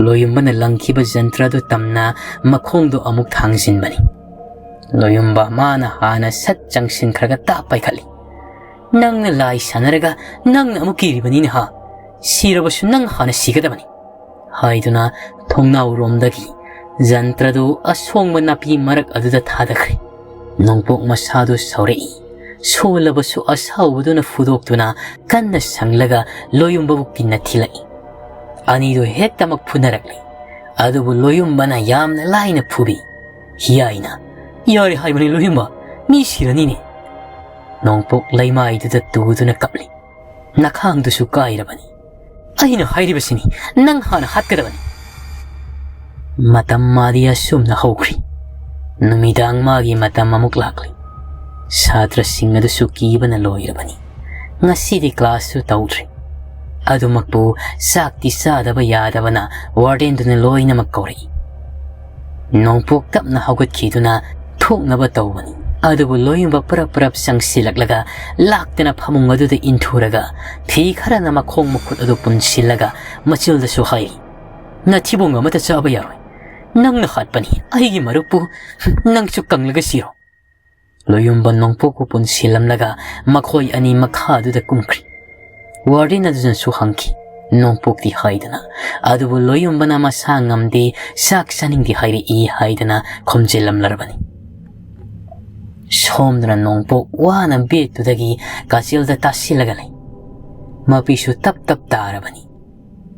ꯂꯣꯌꯨꯝꯕꯅ ꯂꯪꯈꯤꯕ ꯖꯟꯇ꯭ꯔꯗꯨ ꯇꯝꯅ ꯃꯈꯣꯡꯗꯨ ꯑꯃꯨꯛ ꯊꯥꯡꯖꯤꯟꯕꯅꯤ꯫ ꯂꯣꯌꯨꯝꯕ ꯃꯥꯅ ꯍꯥꯟꯅ ꯁꯠ ꯆꯪꯁꯤꯟꯈ꯭ꯔꯒ ꯇꯥꯞ ꯄꯥꯏꯈꯠꯂꯤ꯫ "ꯅꯪꯅ ꯂꯥꯏ ꯁꯥꯟꯅꯔꯒ ꯅꯪꯅ ꯑꯃꯨꯛ ꯀꯤꯔꯤꯕꯅꯤꯅꯦ ꯍꯥ? ꯁꯤꯔꯕꯁꯨ ꯅꯪ ꯍꯥꯟꯅ ꯁꯤꯒꯗꯕꯅꯤ," ꯍꯥꯏꯗꯨꯅ ꯊꯣꯡꯅꯥꯎꯔꯣꯝꯗꯒꯤ ꯖꯟꯇ꯭ꯔꯗꯨ ꯑꯁꯣꯡꯕ ꯅꯥꯄꯤ ꯃꯔꯛ ꯑꯗꯨꯗ ꯊꯥꯗꯈ꯭ꯔꯦ꯫ ꯅꯣꯡꯄꯣꯛ ꯃꯁꯥꯗꯨ ꯁꯥꯎꯔꯛꯏ꯫ ꯁꯣꯜꯂꯕꯁꯨ ꯑꯁꯥꯎꯕꯗꯨꯅ ꯐꯨꯗꯣꯛꯇꯨꯅ ꯀꯟꯅ ꯁꯪꯂꯒ ꯂꯣꯌꯨꯝꯕꯕꯨ ꯀꯤꯟꯅ ꯊꯤꯜꯂꯛꯏ꯫ ꯑꯅꯤꯗꯨ ꯍꯦꯛꯇꯃꯛ ꯐꯨꯅꯔꯛꯂꯤ꯫ ꯑꯗꯨꯕꯨ ꯂꯣꯌꯨꯝꯕꯅ ꯌꯥꯝꯅ ꯂꯥꯏꯅ ꯐꯨꯕꯤ꯫ ꯍꯤꯌꯥꯏꯅ, "ꯌꯥꯔꯦ ꯍꯥꯏꯕꯅꯤ ꯂꯣꯌꯨꯝꯕ, ꯃꯤ ꯁꯤꯔꯅꯤꯅꯦ꯫" ꯅꯣꯡꯄꯣꯛ ꯂꯩꯃꯥꯏꯗꯨꯗ ꯇꯨꯗꯨꯅ ꯀꯞꯂꯤ꯫ "ꯅꯈꯥꯡꯗꯨꯁꯨ ꯀꯥꯏꯔꯕꯅꯤ꯫ ꯑꯩꯅ ꯍꯥꯏꯔꯤꯕꯁꯤꯅꯤ, ꯅꯪ ꯍꯥꯟꯅ ꯍꯥꯠꯀꯗꯕꯅꯤ꯫" ꯃꯇꯝ ꯃꯥꯗꯤ ꯑꯁꯨꯝꯅ ꯍꯧꯈ꯭ꯔꯤ꯫ ꯅꯨꯃꯤꯗꯥꯡ ꯃꯥꯒꯤ ꯃꯇꯝ ꯑꯃꯨꯛ ꯂꯥꯛꯂꯤ꯫ ꯁꯥꯇ꯭ꯔꯁꯤꯡ ꯑꯗꯨꯁꯨ ꯀꯤꯕꯅ ꯂꯣꯏꯔꯕꯅꯤ꯫ ꯉꯁꯤꯗꯤ ꯀ꯭ꯂꯥꯁꯁꯨ ꯇꯧꯗ꯭ꯔꯤ꯫ ꯑꯗꯨꯃꯛꯄꯨ ꯆꯥꯛꯇꯤ ꯆꯥꯗꯕ ꯌꯥꯗꯕꯅ ꯋꯥꯔꯗꯦꯟꯗꯨꯅ ꯂꯣꯏꯅꯃꯛ ꯀꯧꯔꯛꯏ꯫ ꯅꯣꯡꯄꯣꯛ ꯇꯞꯅ ꯍꯧꯒꯠꯈꯤꯗꯨꯅ ꯊꯣꯛꯅꯕ ꯇꯧꯕꯅꯤ꯫ ꯑꯗꯨꯕꯨ ꯂꯣꯌꯨꯝꯕ ꯄꯔꯞ ꯄꯔꯞ ꯆꯪꯁꯤꯜꯂꯛꯂꯒ ꯂꯥꯛꯇꯅ ꯐꯃꯨꯡ ꯑꯗꯨꯗ ꯏꯟꯊꯨꯔꯒ ꯐꯤ ꯈꯔꯅ ꯃꯈꯣꯡ ꯃꯈꯨꯠ ꯑꯗꯨ ꯄꯨꯟꯁꯤꯜꯂꯒ ꯃꯆꯤꯜꯗꯁꯨ ꯍꯥꯏꯔꯤ, "ꯅꯊꯤꯕꯣꯡ ꯑꯃꯠꯇ ꯆꯥꯕ ꯌꯥꯔꯣꯏ꯫ ꯅꯪꯅ ꯍꯥꯠꯄꯅꯤ ꯑꯩꯒꯤ ꯃꯔꯨꯞꯄꯨ꯫ ꯅꯪꯁꯨ ꯀꯪꯂꯒ ꯁꯤꯔꯣ꯫" ꯂꯣꯌꯨꯝꯕ ꯅꯣꯡꯄꯣꯛꯄꯨ ꯄꯨꯟꯁꯤꯜꯂꯝꯂꯒ ꯃꯈꯣꯏ ꯑꯅꯤ ꯃꯈꯥꯗꯨꯗ ꯀꯨꯝꯈ꯭ꯔꯤ꯫ ꯋꯥꯔꯗꯦꯟ ꯑꯗꯨꯅꯁꯨ ꯍꯪꯈꯤ, "ꯅꯣꯡꯄꯣꯛꯇꯤ?" ꯍꯥꯏꯗꯅ꯫ ꯑꯗꯨꯕꯨ ꯂꯣꯌꯨꯝꯕꯅ ꯃꯁꯥ ꯉꯝꯗꯦ, ꯆꯥꯛ ꯆꯥꯅꯤꯡꯗꯦ ꯍꯥꯏꯔꯛꯏ ꯍꯥꯏꯗꯅ ꯈꯨꯝꯖꯤꯜꯂꯝꯂꯔꯕꯅꯤ꯫ ꯁꯣꯝꯗꯅ ꯅꯣꯡꯄꯣꯛ ꯋꯥꯅ ꯕꯦꯠꯇꯨꯗꯒꯤ ꯀꯥꯆꯤꯜꯗ ꯇꯥꯁꯤꯜꯂꯒ ꯂꯩ꯫ ꯃꯄꯤꯁꯨ ꯇꯞ ꯇꯞ ꯇꯥꯔꯕꯅꯤ꯫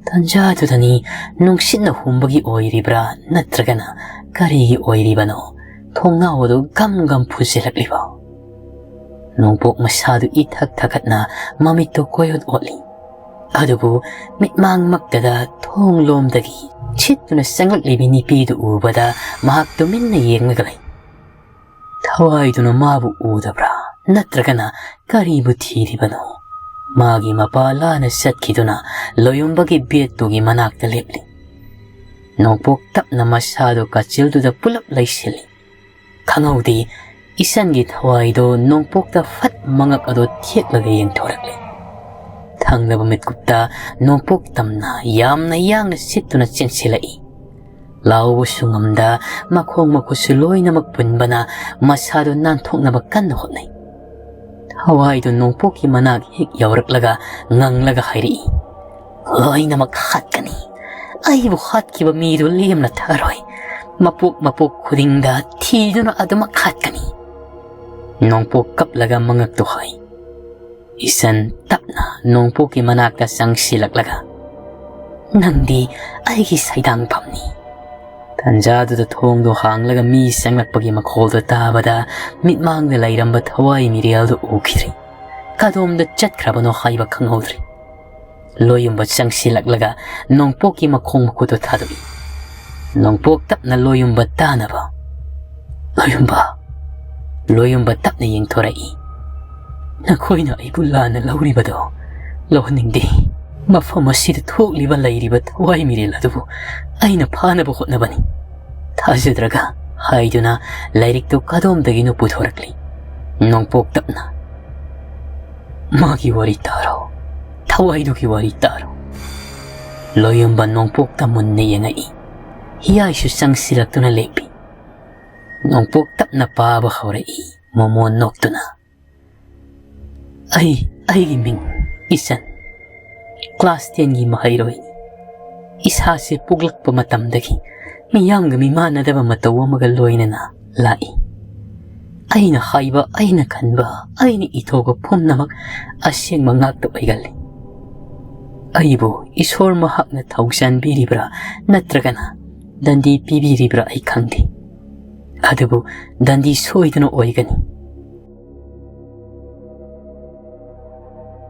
ꯇꯟꯖꯥꯗꯨꯗꯅꯤ ꯅꯨꯡꯁꯤꯠꯅ ꯍꯨꯝꯕꯒꯤ ꯑꯣꯏꯔꯤꯕ꯭ꯔꯥ ꯅꯠꯇ꯭ꯔꯒꯅ ꯀꯔꯤꯒꯤ ꯑꯣꯏꯔꯤꯕꯅꯣ, ꯊꯣꯡꯅꯥꯎ ꯑꯗꯨ ꯒꯝ ꯒꯝ ꯐꯨꯖꯤꯜꯂꯛꯂꯤꯕ꯫ ꯅꯣꯡꯄꯣꯛ ꯃꯁꯥꯗꯨ ꯏꯊꯛ ꯊꯛꯀꯠꯅ ꯃꯃꯤꯠꯇꯨ ꯀꯣꯏꯑꯣꯠ ꯑꯣꯠꯂꯤ꯫ ꯑꯗꯨꯕꯨ ꯃꯤꯠꯃꯥꯡꯃꯛꯇꯗ ꯊꯣꯡ ꯂꯣꯝꯗꯒꯤ ꯁꯤꯠꯇꯨꯅ ꯆꯪꯂꯛꯂꯤꯕꯤ ꯅꯨꯄꯤꯗꯨ ꯎꯕꯗ ꯃꯍꯥꯛ ꯇꯨꯃꯤꯟꯅ ꯌꯦꯡꯂꯒ ꯂꯩ꯫ ꯊꯋꯥꯏꯗꯨꯅ ꯃꯥꯕꯨ ꯎꯗꯕ꯭ꯔꯥ ꯅꯠꯇ꯭ꯔꯒꯅ ꯀꯔꯤꯕꯨ ꯊꯤꯔꯤꯕꯅꯣ? ꯃꯥꯒꯤ ꯃꯄꯥ ꯂꯥꯅ ꯆꯠꯈꯤꯗꯨꯅ ꯂꯣꯌꯨꯝꯕꯒꯤ ꯕꯦꯠꯇꯨꯒꯤ ꯃꯅꯥꯛꯇ ꯂꯦꯞꯂꯤ꯫ ꯅꯣꯡꯄꯣꯛ ꯇꯞꯅ ꯃꯁꯥꯗꯨ ꯀꯥꯆꯤꯜꯗꯨꯗ ꯄꯨꯂꯞ ꯂꯩꯁꯤꯜꯂꯤ꯫ ꯈꯪꯍꯧꯗꯦ, ꯏꯁꯟꯒꯤ ꯊꯋꯥꯏꯗꯣ ꯅꯣꯡꯄꯣꯛꯇ ꯐꯠ ꯃꯉꯛ ꯑꯗꯣ ꯊꯦꯛꯂꯒ ꯌꯦꯡꯊꯣꯔꯛꯂꯦ꯫ ꯊꯪꯅꯕ ꯃꯤꯠꯀꯨꯞꯇ ꯅꯣꯡꯄꯣꯛ ꯇꯝꯅ ꯌꯥꯝꯅ ꯌꯥꯡꯅ ꯁꯤꯠꯇꯨꯅ ꯆꯦꯟꯁꯤꯜꯂꯛꯏ꯫ ꯂꯥꯎꯕꯁꯨ ꯉꯝꯗ, ꯃꯈꯣꯡ ꯃꯈꯨꯠꯁꯨ ꯂꯣꯏꯅꯃꯛ ꯄꯨꯟꯕꯅ ꯃꯁꯥꯗꯨ ꯅꯥꯟꯊꯣꯛꯅꯕ ꯀꯟꯅ ꯍꯣꯠꯅꯩ꯫ ꯊꯋꯥꯏꯗꯨ ꯅꯣꯡꯄꯣꯛꯀꯤ ꯃꯅꯥꯛ ꯍꯦꯛ ꯌꯧꯔꯛꯂꯒ ꯉꯪꯂꯒ ꯍꯥꯏꯔꯛꯏ, "ꯂꯣꯏꯅꯃꯛ ꯍꯥꯠꯀꯅꯤ꯫ ꯑꯩꯕꯨ ꯍꯥꯠꯈꯤꯕ ꯃꯤꯗꯨ ꯂꯦꯝꯅ ꯊꯥꯔꯣꯏ꯫ ꯃꯄꯣꯛ ꯃꯄꯣꯛ ꯈꯨꯗꯤꯡꯗ ꯊꯤꯗꯨꯅ ꯑꯗꯨꯃꯛ ꯍꯥꯠꯀꯅꯤ꯫" ꯅꯣꯡꯄꯣꯛ ꯀꯞꯂꯒ ꯃꯉꯛꯇꯨ ꯍꯥꯏ꯫ ꯏꯁꯟ ꯇꯞꯅ ꯅꯣꯡꯄꯣꯛꯀꯤ ꯃꯅꯥꯛꯇ ꯆꯪꯁꯤꯜꯂꯛꯂꯒ, "ꯅꯪꯗꯤ ꯑꯩꯒꯤ ꯁꯩꯗꯥꯡꯐꯝꯅꯤ꯫" ꯇꯟꯖꯥꯗꯨꯗ ꯊꯣꯡꯗꯣ ꯍꯥꯡꯂꯒ ꯃꯤ ꯆꯪꯂꯛꯄꯒꯤ ꯃꯈꯣꯜꯗꯣ ꯇꯥꯕꯗ ꯃꯤꯠꯃꯥꯡꯗ ꯂꯩꯔꯝꯕ ꯊꯋꯥꯏ ꯃꯤꯔꯦꯜꯗꯨ ꯎꯈꯤꯗ꯭ꯔꯤ꯫ ꯀꯗꯣꯝꯗ ꯆꯠꯈ꯭ꯔꯕꯅꯣ ꯍꯥꯏꯕ ꯈꯪꯍꯧꯗ꯭ꯔꯤ꯫ ꯂꯣꯌꯨꯝꯕ ꯆꯪꯁꯤꯜꯂꯛꯂꯒ ꯅꯣꯡꯄꯣꯛꯀꯤ ꯃꯈꯣꯡ ꯃꯈꯨꯠꯇꯨ ꯊꯥꯗꯣꯛꯏ꯫ ꯅꯣꯡꯄꯣꯛ ꯇꯞꯅ ꯂꯣꯌꯨꯝꯕ ꯇꯥꯅꯕ, "ꯂꯣꯌꯨꯝꯕ!" ꯂꯣꯌꯨꯝꯕ ꯇꯞꯅ ꯌꯦꯡꯊꯣꯔꯛꯏ꯫ "ꯅꯈꯣꯏꯅ ꯑꯩꯕꯨ ꯂꯥꯟꯅ ꯂꯧꯔꯤꯕꯗꯣ ꯂꯧꯍꯟꯅꯤꯡꯗꯦ꯫ ꯃꯐꯝ ꯑꯁꯤꯗ ꯊꯣꯛꯂꯤꯕ ꯂꯩꯔꯤꯕ ꯊꯋꯥꯏ ꯃꯤꯔꯦꯜ ꯑꯗꯨꯕꯨ ꯑꯩꯅ ꯐꯥꯅꯕ ꯍꯣꯠꯅꯕꯅꯤ꯫ ꯊꯥꯖꯗ꯭ꯔꯒ" ꯍꯥꯏꯗꯨꯅ ꯂꯥꯏꯔꯤꯛꯇꯨ ꯀꯗꯣꯝꯗꯒꯤꯅꯣ ꯄꯨꯊꯣꯔꯛꯂꯤ꯫ ꯅꯣꯡꯄꯣꯛ ꯇꯞꯅ, "ꯃꯥꯒꯤ ꯋꯥꯔꯤ ꯇꯥꯔꯣ꯫ ꯊꯋꯥꯏꯗꯨꯒꯤ ꯋꯥꯔꯤ ꯇꯥꯔꯣ꯫" ꯂꯣꯌꯨꯝꯕ ꯅꯣꯡꯄꯣꯛꯇ ꯃꯨꯟꯅ ꯌꯦꯡꯉꯛꯏ꯫ ꯍꯤꯌꯥꯏꯁꯨ ꯆꯪꯁꯤꯜꯂꯛꯇꯨꯅ ꯂꯦꯞꯄꯤ꯫ ꯅꯣꯡꯄꯣꯛ ꯇꯞꯅ ꯄꯥꯕ ꯍꯧꯔꯛꯏ, ꯃꯣꯃꯣꯟ ꯅꯣꯛꯇꯨꯅ꯫ "ꯑꯩ, ꯑꯩꯒꯤ ꯃꯤꯡ ꯏꯆꯟ꯫ ꯀ꯭ꯂꯥꯁ ꯇꯦꯟꯒꯤ ꯃꯍꯩꯔꯣꯏꯅꯤ꯫ ꯏꯁꯥꯁꯦ ꯄꯣꯛꯂꯛꯄ ꯃꯇꯝꯗꯒꯤ ꯃꯤꯌꯥꯝꯒ ꯃꯤꯃꯥꯟꯅꯗꯕ ꯃꯇꯧ ꯑꯃꯒ ꯂꯣꯏꯅꯅ ꯂꯥꯛꯏ꯫ ꯑꯩꯅ ꯍꯥꯏꯕ, ꯑꯩꯅ ꯈꯟꯕ, ꯑꯩꯅ ꯏꯊꯣꯛꯄ ꯄꯨꯝꯅꯃꯛ ꯑꯁꯦꯡꯕ ꯉꯥꯛꯇ ꯑꯣꯏꯒꯜꯂꯤ꯫ ꯑꯩꯕꯨ ꯏꯁꯣꯔ ꯃꯍꯥꯛꯅ ꯊꯧꯖꯥꯟꯕꯤꯔꯤꯕ꯭ꯔꯥ ꯅꯠꯇ꯭ꯔꯒꯅ ꯗꯟꯗꯤ ꯄꯤꯕꯤꯔꯤꯕ꯭ꯔꯥ ꯑꯩ ꯈꯪꯗꯦ, ꯑꯗꯨꯕꯨ ꯗꯟꯗꯤ ꯁꯣꯏꯗꯅ ꯑꯣꯏꯒꯅꯤ꯫